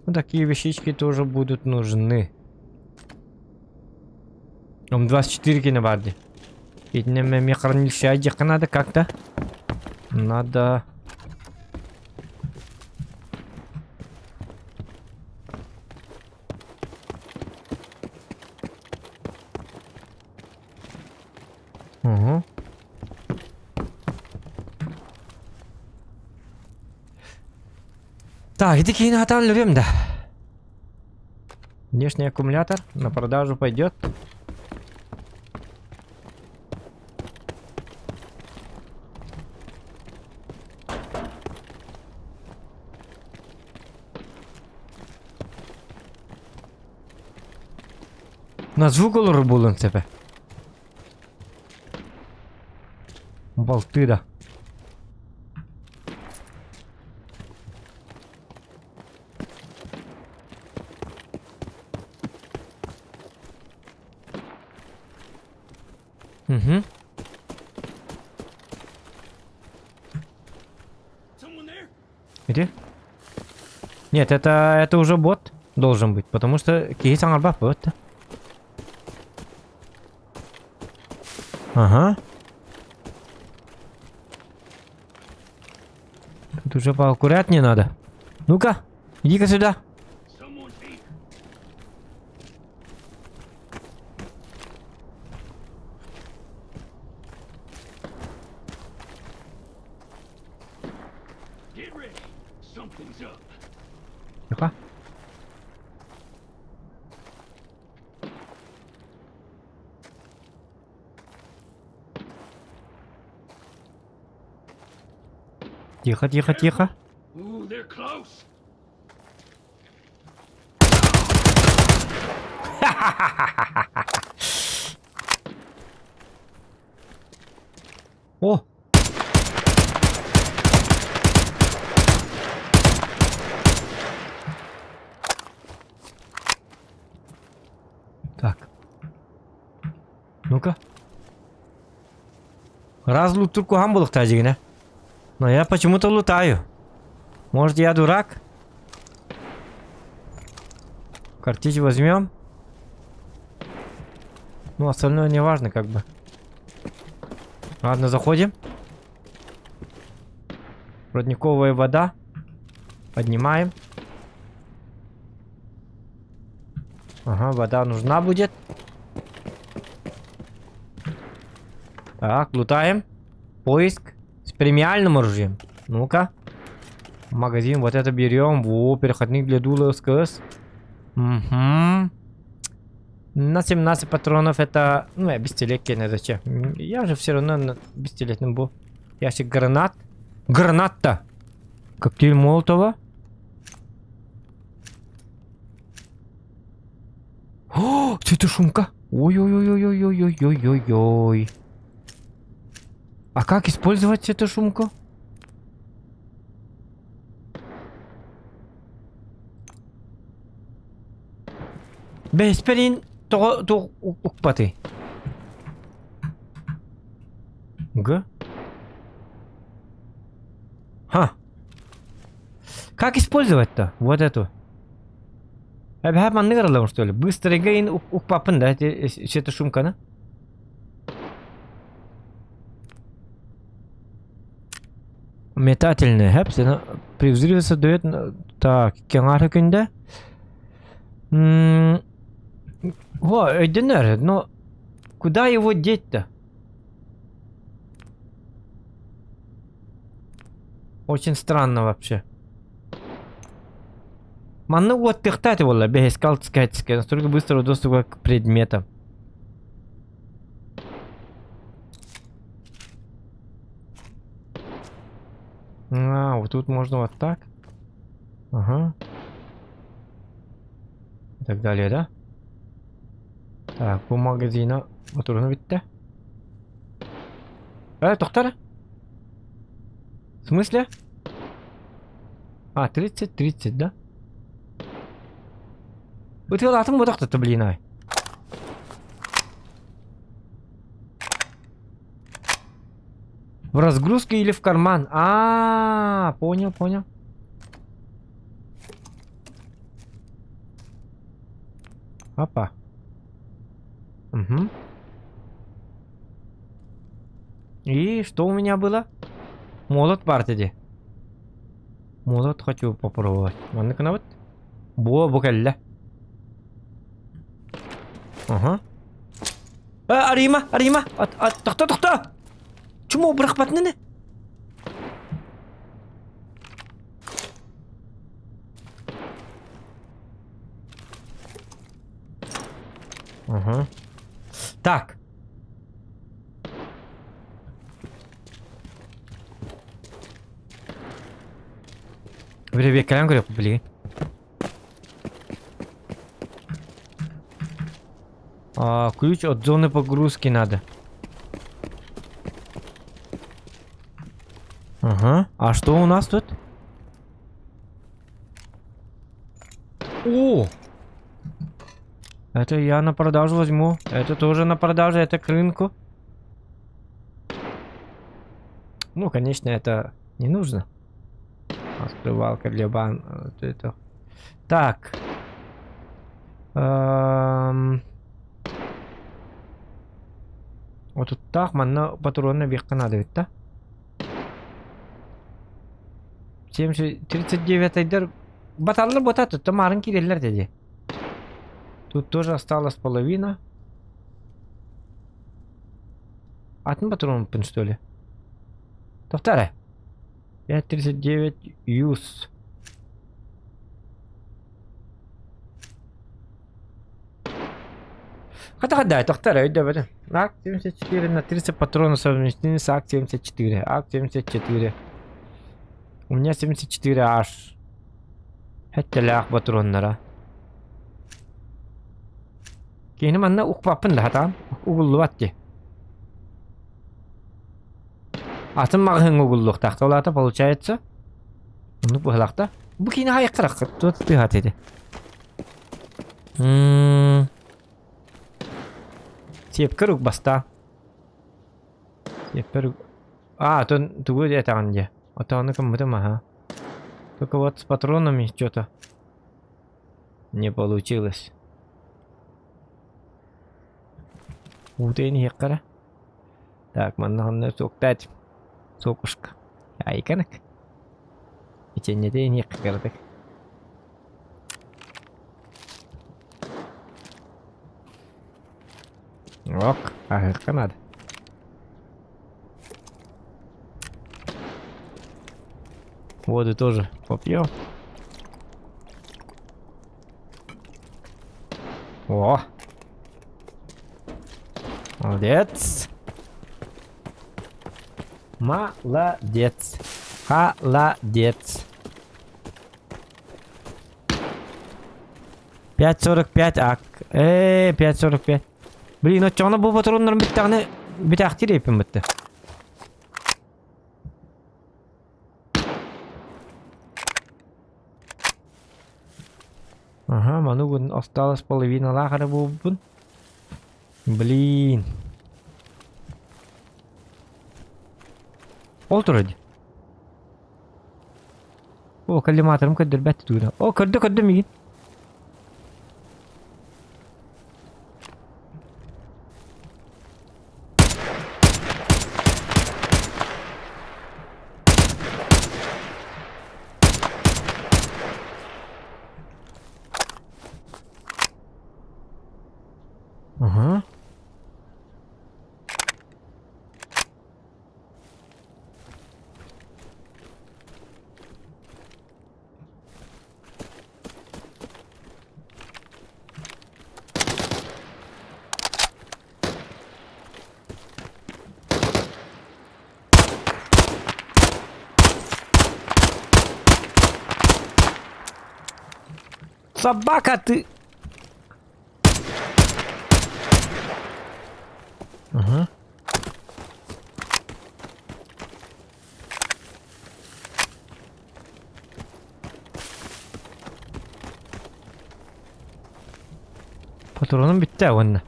Ну, такие вещички тоже будут нужны. М24 кино баар дии. Итиннэ эмиэ хранилище диэххэ надо как-то. Надо... Угу. Так, ити киһини хатаан өлөрүөм да. Внешний аккумулятор на продажу пойдет. На звук олорор буолуон сөп. Балтыыра. Угу. Где? Нет, это, это уже бот должен быть, потому что киһи саҥарбат бот. Ага. Тут уже поаккуратнее надо. Ну-ка, иди-ка сюда. Тихо. Тихо, тихо, тихо. О! Так. Ну-ка. Раз лутур куһаҕан буолуохтаах дьигинэ. Но я почему-то лутаю. Может, я дурак? Картич возьмем. Ну, остальное не важно, как бы. Ладно, заходим. Родниковая вода. Поднимаем. Ага, вода нужна будет. Так, лутаем. Поиск с премиальным оружием. Ну-ка. Магазин, вот это берем. Во, переходник для дула СКС. Угу. На 17 патронов это... Ну, я бестилекки не зачем. Я же все равно на бестилетным был. Ящик гранат. Гранат-то! Коктейль Молотова. О, это шумка. Ой-ой-ой-ой-ой-ой-ой-ой-ой. А как использовать эту шумку? Бэспэрин тоҕо туох укпатый? Г? Ха. Как использовать-то? Вот эту. Эбэһэ маннык аралабын что ли? Быстрый гейн укпаппын да, эти шумканы. Метательная, хэп, при взрыве создает... Так, кеҥар күндэ. Во, өйдөнөр, но куда его деть-то? Очень странно вообще. Манна уоттыхта это буолла, бэһискэ алтыска этискэ, настолько быстрого доступа к предметам. А, вот тут можно вот так. Ага. И так далее, да? Так, бу магазина моторуна бүттэ. Э, тохтар. В смысле? А, 30, 30, да? Ытыалаатым бодохтото, блин, ай. В разгрузке или в карман? А, -а, -а понял, понял. Опа. Угу. И что у меня было? Молот партиди. Молот хочу попробовать. Маннык гынабыт. Буо бу кэллэ. Ага. Арыйыма, арыйыма! Тохто, тохто! Чмо бырахпатын ини? Ага. Так. Биребиэккэлээн көрүөхпүт билигин. А, ключ от зоны погрузки надо. Ага. А что у нас тут? О! Это я на продажу возьму. Это тоже на продажу, это к рынку. Ну, конечно, это не нужно. Открывалка для бан. Вот это. Так. Эм... Отуттаах манна патронна биэххэ наада эбит да? 70 39-айдар баталлар буота тутта маарын киирэллэр дии. Тут тоже осталась половина. Атын патронуппун что ли? Тохтоо 5.39 юз. Хата хата, тохтоо өйдөбөтүм. АК-74 на 30 патронов совместимы с АК-74. АК-74. У меня 74 аж. Сэттэлээх патроннара. Киһини манна укпаппын да хатаан. Угуллубат дии. Атын маҕаһыыҥҥа угуллуохтаах. Ол аата получается оннук быһалаах да. Бу киинэ хайаххарах туох тыаһаат ити. М Сиэпкэр ук бастаа. Сиэппэр ук А, то тугу этэҕин дии. Отоону кыммытым аһа. Только вот с патронами что-то не получилось. Уутайын иһиэххэ эрэ. Так, манна ханна суоктаать. Суокушка. Айканак. Итиннэтэ иһиэххэ кыратык. Ок, аһыахха наада. Воду тоже попьем. О! Молодец! Молодец! Холодец! 5.45 ак. 5.45. Блин, оччоҕуна бу патроннарым бүттэҕинэ бүтээхтиир эппин бытты. Ага, маны бүгүн осталось половиналаах эрэ буолбун. Блин. Ол турар дии. О, коллиматорым көрдөрбөт тугуна. О, көрдө көрдө миигин. Ага. Собака ты! Ага. Патроным бүттэ уонна.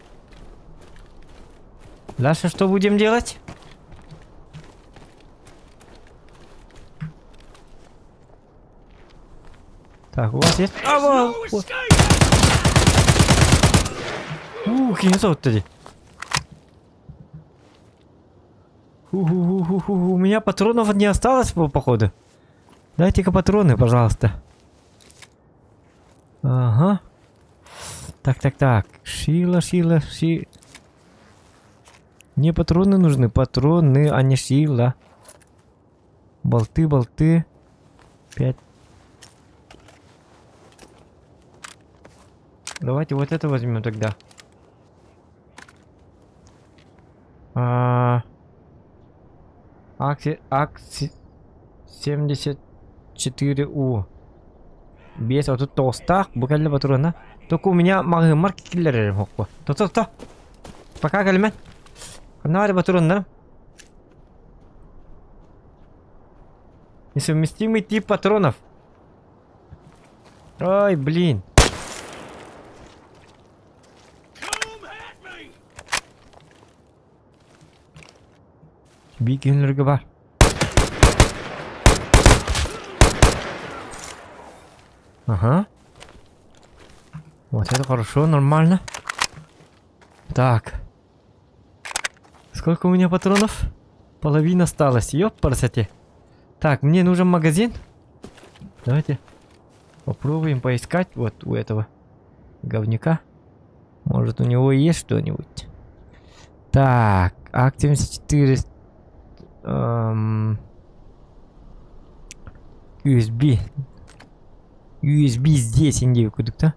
Дальше что будем делать? Так, у вас есть? А, No вот. escape! Ух, киһи соһутта дии. Ху-ху-ху-ху-ху, у меня патронов не осталось, походу. Дайте-ка патроны, пожалуйста. Ага. Так, так, так. Шила, шила, ши... Мне патроны нужны, патроны, а не сила. Болты, болты. Пять. Давайте вот это возьмем тогда. А, Акси, Акси 74У. Без вот тут толстах, буквально патрона. Только у меня маҕыһыммар киллэрэрим хокку. То-то, то. Пока кэлимэн. Ханна патроннарым? Несовместимый тип патронов. Ой, блин. Come at me! Биир күннэргэ бар. Ага. Вот это хорошо, нормально. Так. Сколько у меня патронов? Половина осталась. Ёпарасоте. Так, мне нужен магазин. Давайте попробуем поискать вот у этого говнюка. Может, у него есть что-нибудь. Так, АК-74. USB. USB здесь, индию да?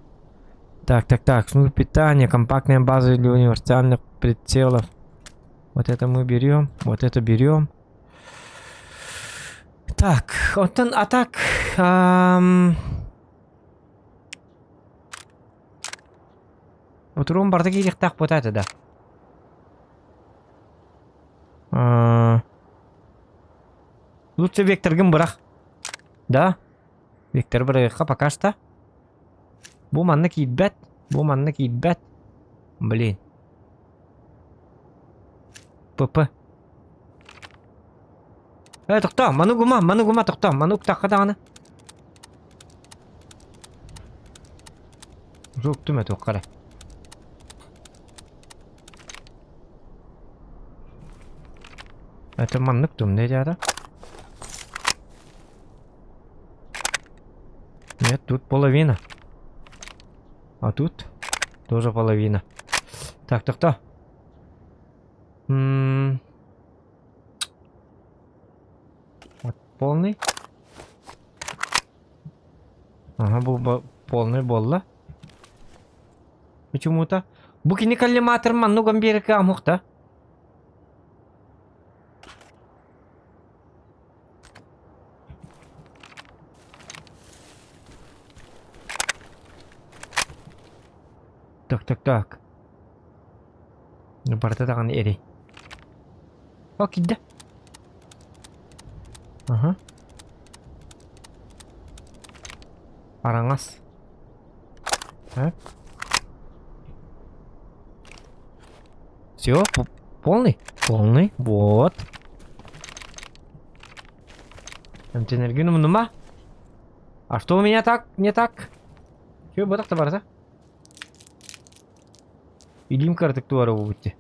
Так, так, так, шнур питания, компактная база для универсальных прицелов. Вот это мы берем, вот это берем. Так, вот он, а так... Эм... Утурум барда киириэхтээх буолта этэ да. А, Лучше векторгын бырах. Да? Вектор бырахха пока что. Бу манна киирбэт. Бу манна киирбэт. Блин. ПП. Э, тохтоо, маны угума, маны угума, тохтоо, маны уктахха даҕаны. Уктум этэ уххара. Это маннык тумнэ дьаата. Нет, тут половина. А тут тоже половина. Так, так, так. М Вот полный. Ага, бу полный буолла. Почему-то. Бу кини коллиматор маннуган биэрэ амухта. Так, так, так. Барыта даҕаны эрэй. О, киирдэ. Аха. Араҥас. Так. Все, полный? Полный. Вот. Энергию нума. А что у меня так? Не так? Че, батах-то барда? Илим карток будьте.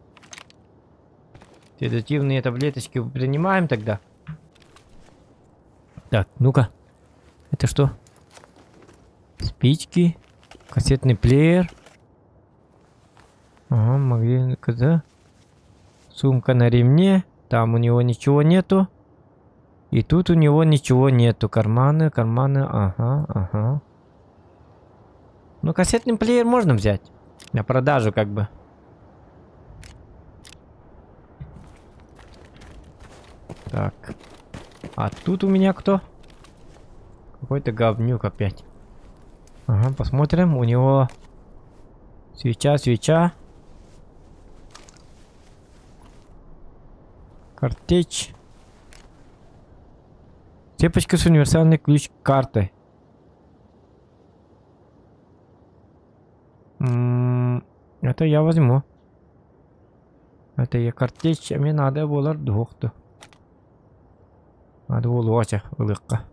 Седативные таблеточки принимаем тогда. Так, ну-ка. Это что? Спички. Кассетный плеер. Ага, могли... Да? Сумка на ремне. Там у него ничего нету. И тут у него ничего нету. Карманы, карманы, ага, ага. Ну, кассетный плеер можно взять. На продажу как бы. Так. А тут у меня кто? Какой-то говнюк опять. Ага, посмотрим. У него свеча, свеча. Картечь. Цепочка с универсальной ключ картой. Это я возьму. Это я картечь, а мне надо было двух-то. Надо было ылыахха.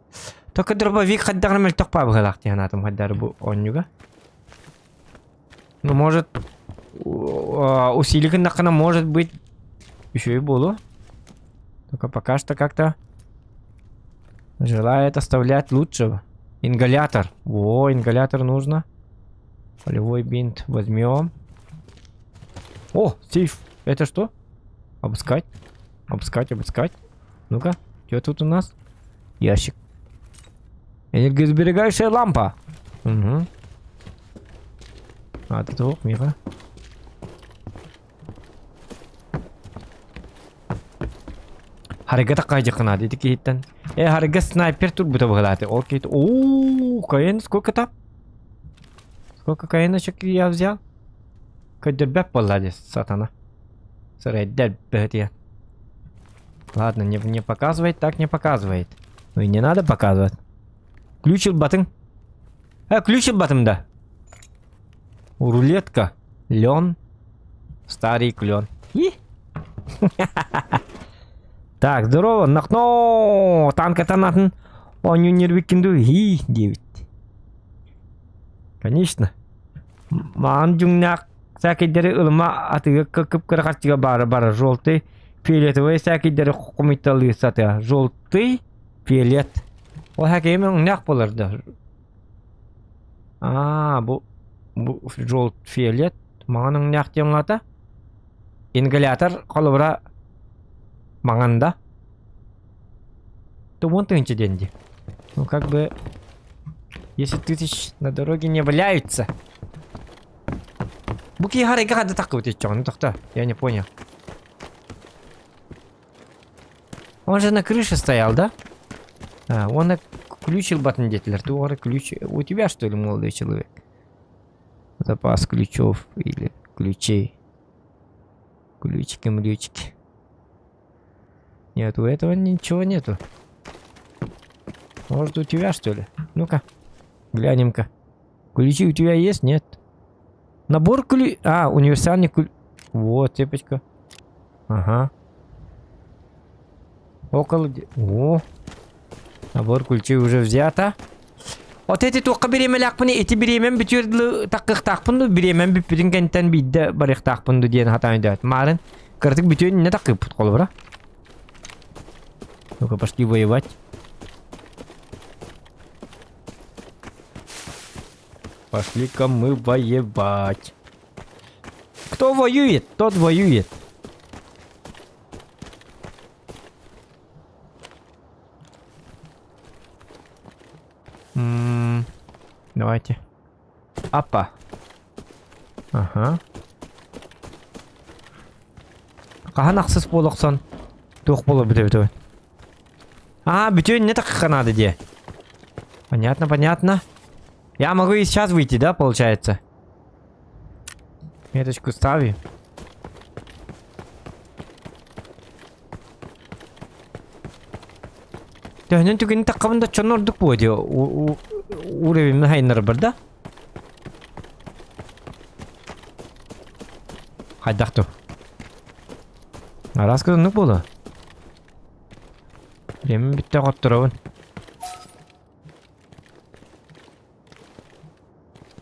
Только дробовик хайдах мөлтөх быһыылаах дии санаатым хайдары бу оонньууга. Ну, может, усилие гыннаххына, может быть, еще и буолуо. Только пока что как-то желает оставлять лучшего. Ингалятор. О, ингалятор нужно. Полевой бинт возьмем. О, сейф. Это что? Обыскать. Обыскать, обыскать. Ну-ка, что тут у нас? Ящик. Энергосберегающая лампа. Угу. А, тут вот, Миха. Харыга такайдьахына дии киһиттэн. Э, харыга снайпер турбута быһылааты. Ол киһит, ооо, КН сколько там? Сколько КНочек я взял? Көрдөрбөт буолла дии, сатана. Сырайдар бөһүтүйэн. Ладно, не, не показывает, так не показывает. Ну и не надо показывать. Ключ ылбатыҥ. Э, ключ ылбатым да. Рулетка. Лен. Старый клен. И? Так, здорово, нахно! Танкатан атын оонньуу нервиккин дуу? Хи, диэбит. Конечно. Маан дьуҥнаах сээкэйдэри ылыма атыыга кып-кыра харчыга баара бара желтый, фиолетовый сээкэйдэри хомуйталыы сатыа. Желтый, фиолет. Ол сээкэйим өҥнөөх буолар да. Аа, бу бу желт фиолет маҥан өҥнөөх диэн аата. Ингалятор холобура маҥан да. То вон тысяча деньги. Ну как бы 10 тысяч на дороге не валяются. Бу киһи харайга ханна таххыбыт иччоҕун тохто, я не понял. Он же на крыше стоял, да? А, он на ключ ылбатын диэтилэр. Туох ключ у тебя что ли, молодой человек? Запас ключов или ключей. Ключики-млючики. Нет, у этого ничего нету. Может, у тебя, что ли? Ну-ка, глянем-ка. Ключи у тебя есть? Нет. Набор ключ... А, универсальный ключ... Вот, цепочка. Ага. Около... О, набор ключей уже взято. Вот эти туохха бириэмэлээхпин ити бириэмэм бүтүөр дылы таккыахтаахпын дуу бириэмэм бүппүтүн кэнниттэн биирдэ барыахтаахпын дуу диэн сатаан өйдөөт. Маарын кыратык бүтүөн иннэ таккыппыт холобура. Ну-ка, пошли воевать. Пошли-ка мы воевать. Кто воюет, тот воюет. М -м давайте. Апа. Ага. Хаһан ахсыс буола охсон туох буола бүтэ А, бүтүөн не так надо де. Понятно, понятно. Я могу и сейчас выйти, да, получается? Меточку стави. Төһөнөн түгэнин таххабын да чон ордук буо дии уровень хайыннарбар да хайдах ту араас оннук буолуо Биэмин бүттэ хотторобун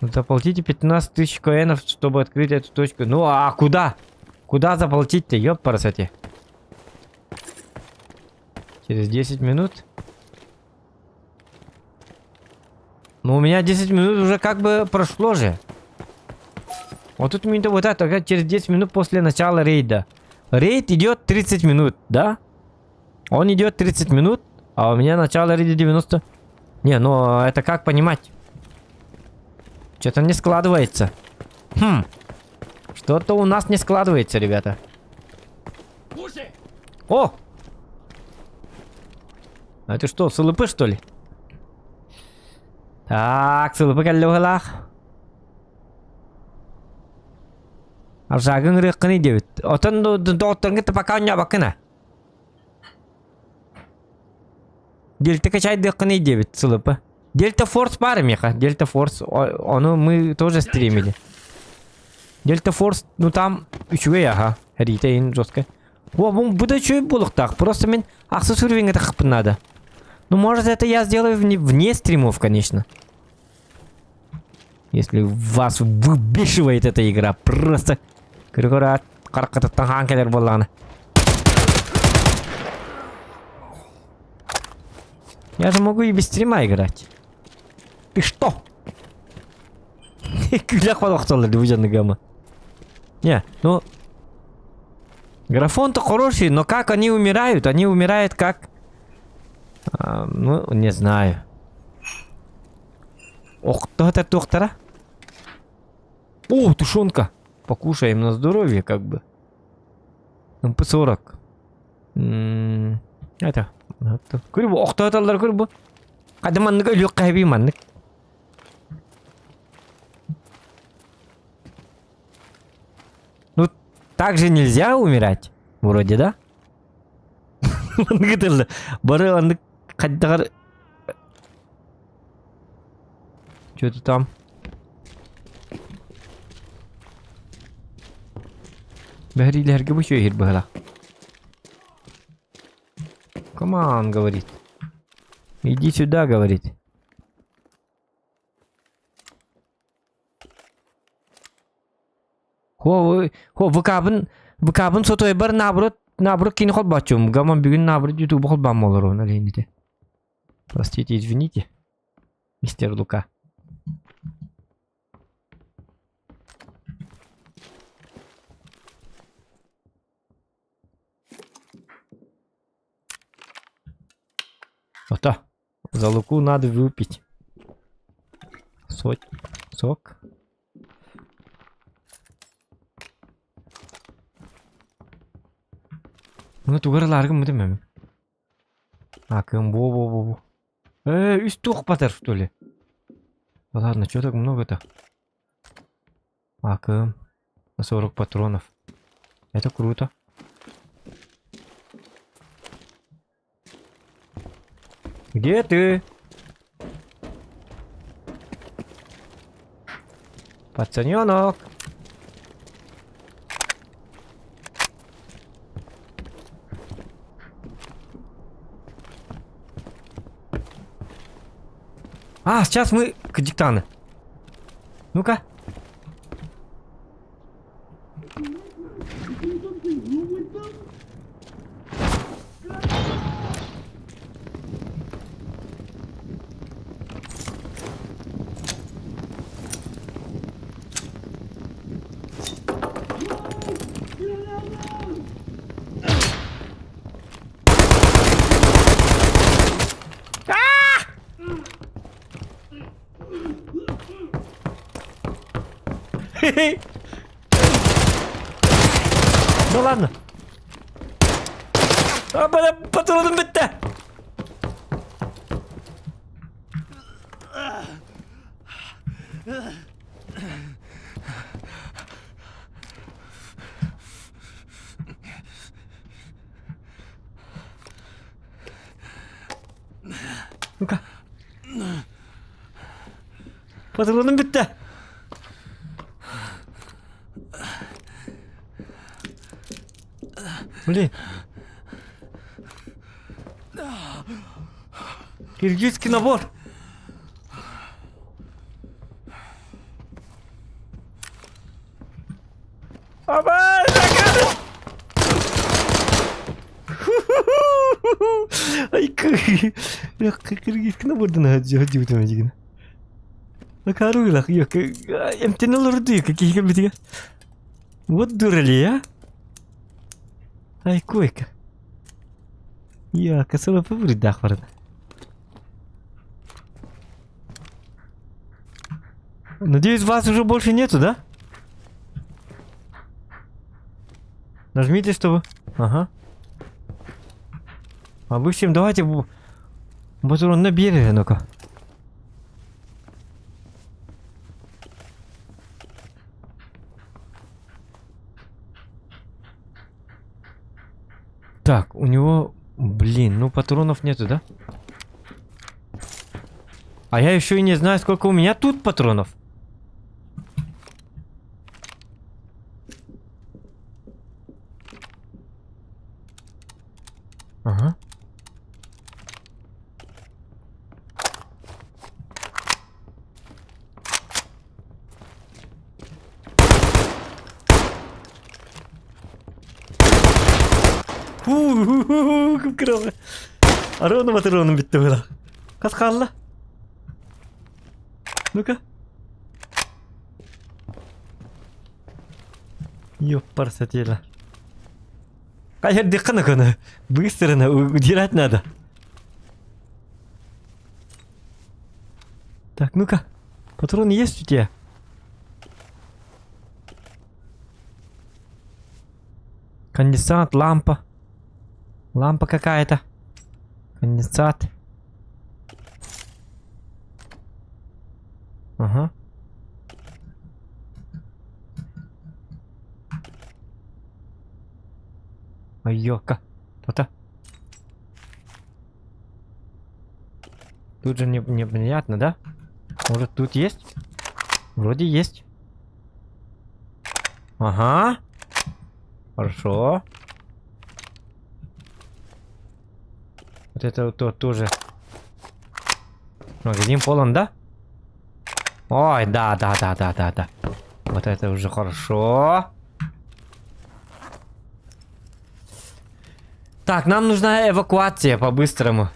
Заплатите 15 тысяч коэнов, чтобы открыть эту точку. Ну а куда? Куда заплатить-то, ёпарасоте? Через 10 минут? Ну, у меня 10 минут уже как бы прошло же. Вот тут минута вот это, через 10 минут после начала рейда. Рейд идет 30 минут, да? Он идет 30 минут, а у меня начало рейда 90. Не, ну это как понимать? Что-то не складывается. Хм. Что-то у нас не складывается, ребята. О! А это что, СЛП что ли? Так, СЛП кэллэ быһыылаах. Аржаагын ырыаххыный диэбит. Отон доҕотторуҥ кытта пока оонньообоккун Дельта качайдыаххыный диэбит СЛП. Дельта Форс баар миэхэ. Дельта Форс, ону мы тоже стримили. Дельта Форс, ну там үчүгэй аха. Рита ин жестко. О, бу да үчүгэй буолуохтаах. Просто мин ахсыс уровеньга таххыппын надо. Ну, может, это я сделаю вне, вне стримов, конечно. Если вас выбешивает эта игра, просто кыргырат хараххытыттан хаан кэлэр буоллаҕына. Я же могу и без стрима играть. Ты что? Күлэх болохтоллар дии гама. Не, ну... Графон-то хороший, но как они умирают? Они умирают как... А, ну, не знаю. Охто доктора. О, тушенка. Покушаем на здоровье, как бы. МП-40. Это. Көр бу охтооталлар көр бу. Хады маннык өлүөххэ эбии маннык. Ну, так же нельзя умирать, вроде, да? Маннык ытылла. Бары маннык хайдаҕар Что-то там. Бэһириилэһэргэ бу үчүгэй быһыла. Come on, говорит. Иди сюда, говорит. Хо, хо, ВК-бын, ВК-бын сотойбар наоборот, наоборот кини холбооччум. Гаман бүгүн наоборот ютубу холбаам олорун алейните. Простите, извините, мистер Лука. Ото, за Луку надо выпить. Сок. Сок. Муну тугар ылааргын мутум эми. Акым бо-бо-бо-бо. Э, үс туох батар, что ли? Да ладно, чё так много-то? Акым. На 40 патронов. Это круто. Где ты? Пацаненок. А, сейчас мы к диктаны. Ну-ка. Да ладно. А, патроным бүттэ. Ну-ка. Патроным бүттэ. Блин. Киргизский набор. Аба, заказ! Ай, киргизский набордан хаджи дигин. Акаруйлах, эмтен олорду, какие кабитига. Вот дурали, а? Ай, койка. Я косова побридах барда. Надеюсь, вас уже больше нету, да? Нажмите, чтобы... Ага. А вы всем давайте... Батурон на береге, ну-ка. Так, у него... Блин, ну патронов нету, да? А я еще и не знаю, сколько у меня тут патронов. Ага. Кып-кыра. Арона патроным бүттэ была. Хас хаалла. Ну-ка. Ёппар сатела. Хайырдыххына кыны. Быстро удирать надо. Так, ну-ка. Патроны есть у тебя? Конденсат, лампа. Лампа какая-то. Конденсат. Ага. Айока. То-то. Тут же не, непонятно, да? Может тут есть? Вроде есть. Ага. Хорошо. Вот это то, тоже. Магазин полон, да? Ой, да, да, да, да, да, да. Вот это уже хорошо. Так, нам нужна эвакуация по-быстрому.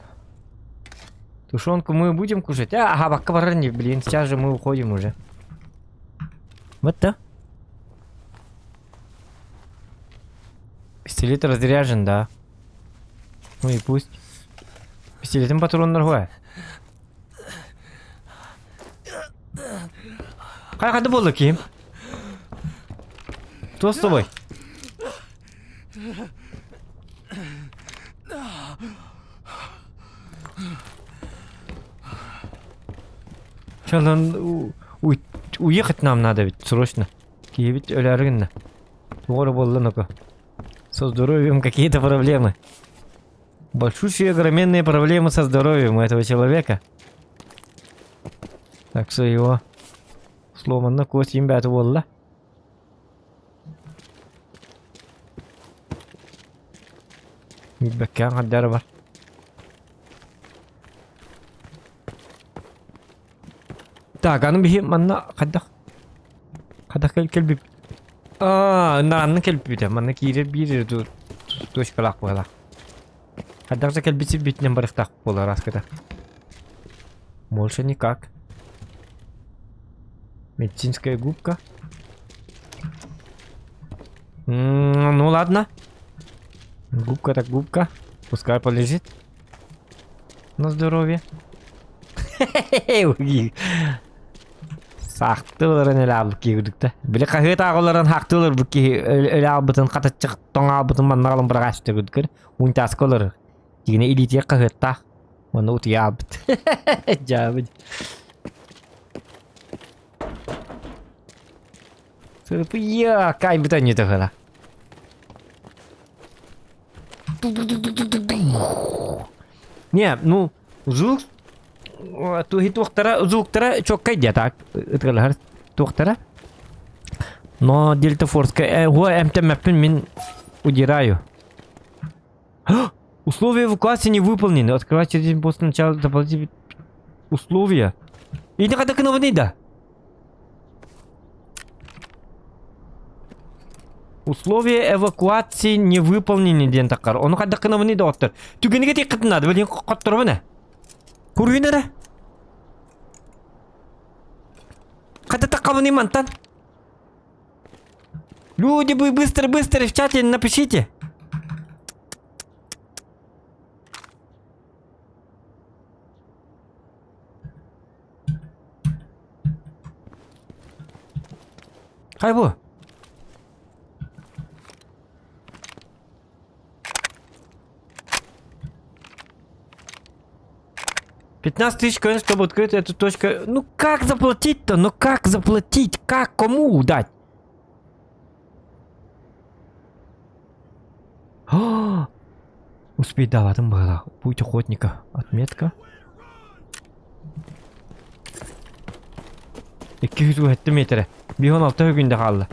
Тушенку мы будем кушать? А, ага, пока блин, сейчас же мы уходим уже. Вот да. Пистолет разряжен, да. Ну и пусть. Пистолетом патрон норгуя. Хайа буолла ким? Кто с тобой? Че, нам уехать нам надо ведь срочно. Киевит өлөргүннэ. Туора буолла ну-ка. Со здоровьем какие-то проблемы. Большущие огроменные проблемы со здоровьем у этого человека. Так что его сломана кость имбят буолла. Бэккээн хардара бар. Так, аны биһи манна хайдах хайдах кэлбип Аа, наанны кэлбитэ. Манна киирэр биир точкалаах буолар. Хайдах же кэлбит сирбитинэн барыхтаах буолар аскыта. Больше никак. Медицинская губка. М ну ладно. Губка так губка. Пускай полежит. На здоровье. Сахтыларын өлө киирдикте. Били хаһыат ааҕаларын хахтылар бу киһи өлө албытын хатаччы тоҥаабытын манна аҕалан быраҕааччы көр унтааска олорор. Кигини илиитигэр хаһыаттаах. Уонна утуйа аалбыт. Дьаабыт. Сырпыйа, кайбыт анньытыгына. Не, ну, звук туһи туохтара звуктара чоккай диэ так ытыалаһар туохтара. Но Дельта Форска э, уо эмтэммэппин мин удираю. Условия эвакуации не выполнены. Открывать через день после начала дополнительные условия. И не да. Условия эвакуации не выполнены диэн таххар. Ону хайдах гынабыный доҕоттор? Түгэнигэ тиэххитин наада, билигин хотторобун ээ. Куруйун эрэ. Хата таххабыный мантан. Люди, вы быстро, быстро в чате напишите. Хайбу. 15 тысяч коин, чтобы открыть эту точку. Ну как заплатить-то? Ну как заплатить? Как? Кому дать? О, Успеть, да, там было. Путь охотника. Отметка. 207 метр. 116 күндэ хаалла.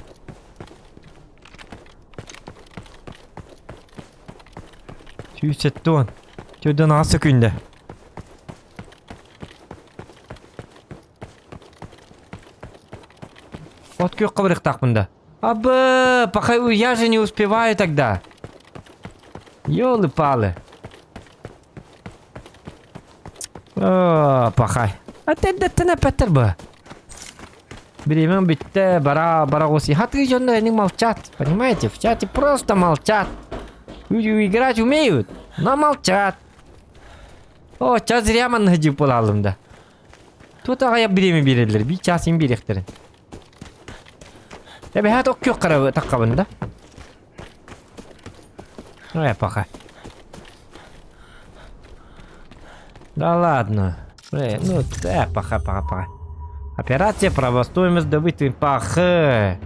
170. 4 күндэ. От күөх барыахтаахпын да. Абы, пока я же не успеваю тогда. Ёлы-палы. О, пахай. А ты да Петр бы. Бириэмэҥ бүттэ, бара бара Хаты дьонно они молчат, понимаете? В чате просто молчат. Люди играть умеют, но молчат. О, сейчас зря манна дьип буолалым да. Тут аҕай бириэмэ биэрэллэр, биир чаас им биэриэхтэрин. Эбэһээт ок күөх таххабын да. Ну я пока. Да ладно. Ну, да, пока, пока, пока. Операция правостоимость добытый пахы.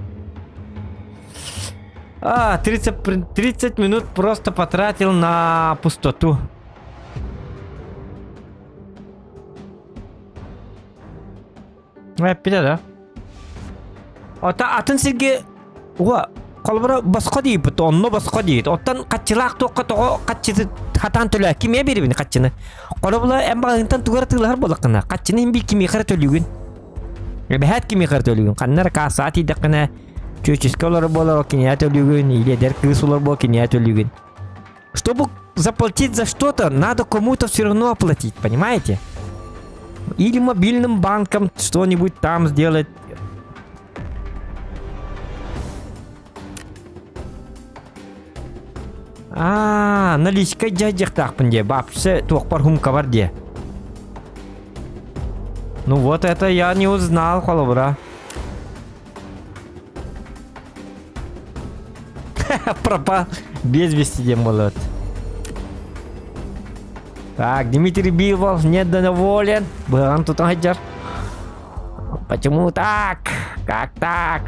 А, 30, 30 минут просто потратил на пустоту. Эппитэ да. Ота атын сиргэ уа холобура босхо дииппит, онно босхо диит. Оттон хаччылаах туохха тоҕо хаччыты хатаан төлөө кимиэ биэрибин хаччыны. Холобура эн маҕаһыынтан тугу эрэ тыылаһар буоллаххына, хаччыны иһин биир кимиэхэ эрэ төлүүгүн. Эбэһээт кимиэхэ эрэ төлүүгүн. Ханна эрэ кассаҕа тиийдэххинэ, чүөчүскэ олорор буолар, ол киниэхэ төлүүгүн, или эдэр кыыс олорор буол киниэхэ төлүүгүн. Чтобы заплатить за что-то, надо кому-то все равно оплатить, понимаете? Или мобильным банком что-нибудь там сделать. А, наличка дьадьахтаахпын дии, бапсы туохпар хумкабар дии. Ну вот это я не узнал, холобура. Пропал без вести диэн буолуот. Так, Дмитрий Бивол недоволен. Быһаҕын тутан сылдьар. Почему так? Как так?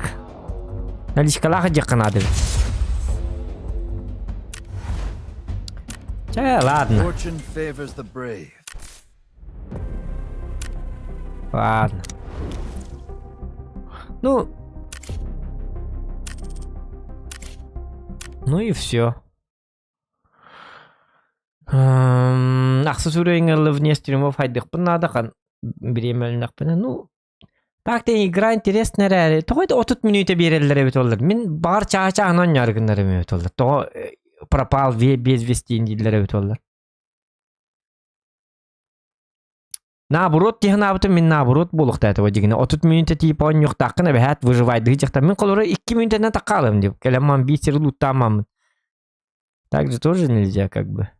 Наличкалаах дьиэххэ наада. Чэ, ладно. Fortune favors the brave. Ладно. Ну. Ну и все. Ахсыс уровень вне стримов хайдыхпын наада хан бириэмэлинэхпинэ ну так да игра интересная эрээри тоҕо это отут мүнүүтэ биэрэллэр эбит оллар мин баҕар чаа-чааһын оонньоору гыннар эбит оллар тоҕо пропал без вести дииллэр эбит оллар Наоборот дии санаабытым мин наоборот буолуохтаатыба дьигинэ 30 мүнүүтэ тиийп оонньуохтааххын эбэһээт выживайдыы дьахтар мин холоро 2 мүнүүтэнэн таккаалым дип кэлэн ман биир сири лууттаамаммын так же тоже нельзя как бы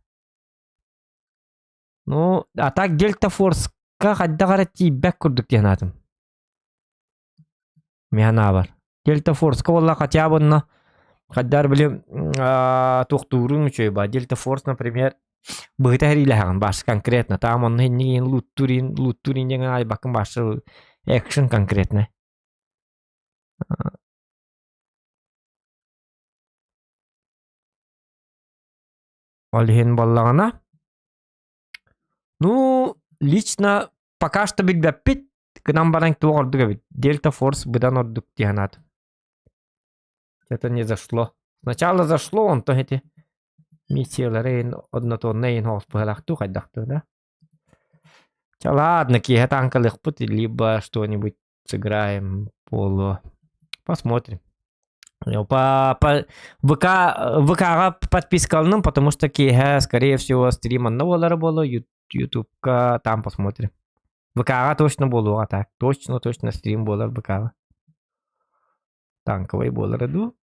ну а так Дельта Форска хайдах эрэ тиийбэт курдук дии санаатым Мин санаабар Дельта Форска буолла хотя бы онно хайдаар били туохтууруҥ үчүгэй баа Дельта Форс например быһыта сэриилэһэҕин баасы конкретно там онно иннигин лууттуурин лууттуурин диэн айбаккын баасы экшен конкретно ол иһин буоллаҕына Ну, лично пока что билбэппит, гынан баран туох ордук эбит. Дельта Форс быдан ордук дии санаатым. Это не зашло. Сначала зашло, онтон эти миссиялары однотонно иһин хооспуһалаахтуу хайдахтуу да. Ча ладно, киэһэ танкалыахпыт, либо что-нибудь сыграем полу. Посмотрим. По, по, ВК, ВК-ҕа подпискаланым, потому что киэһэ, скорее всего, стрим онно буолара буолуо, Ютубка там посмотрим. ВК-ҕа точно буолуоҕа так. Точно, точно стрим буолар ВК-ҕа. Танковый буолара дуу.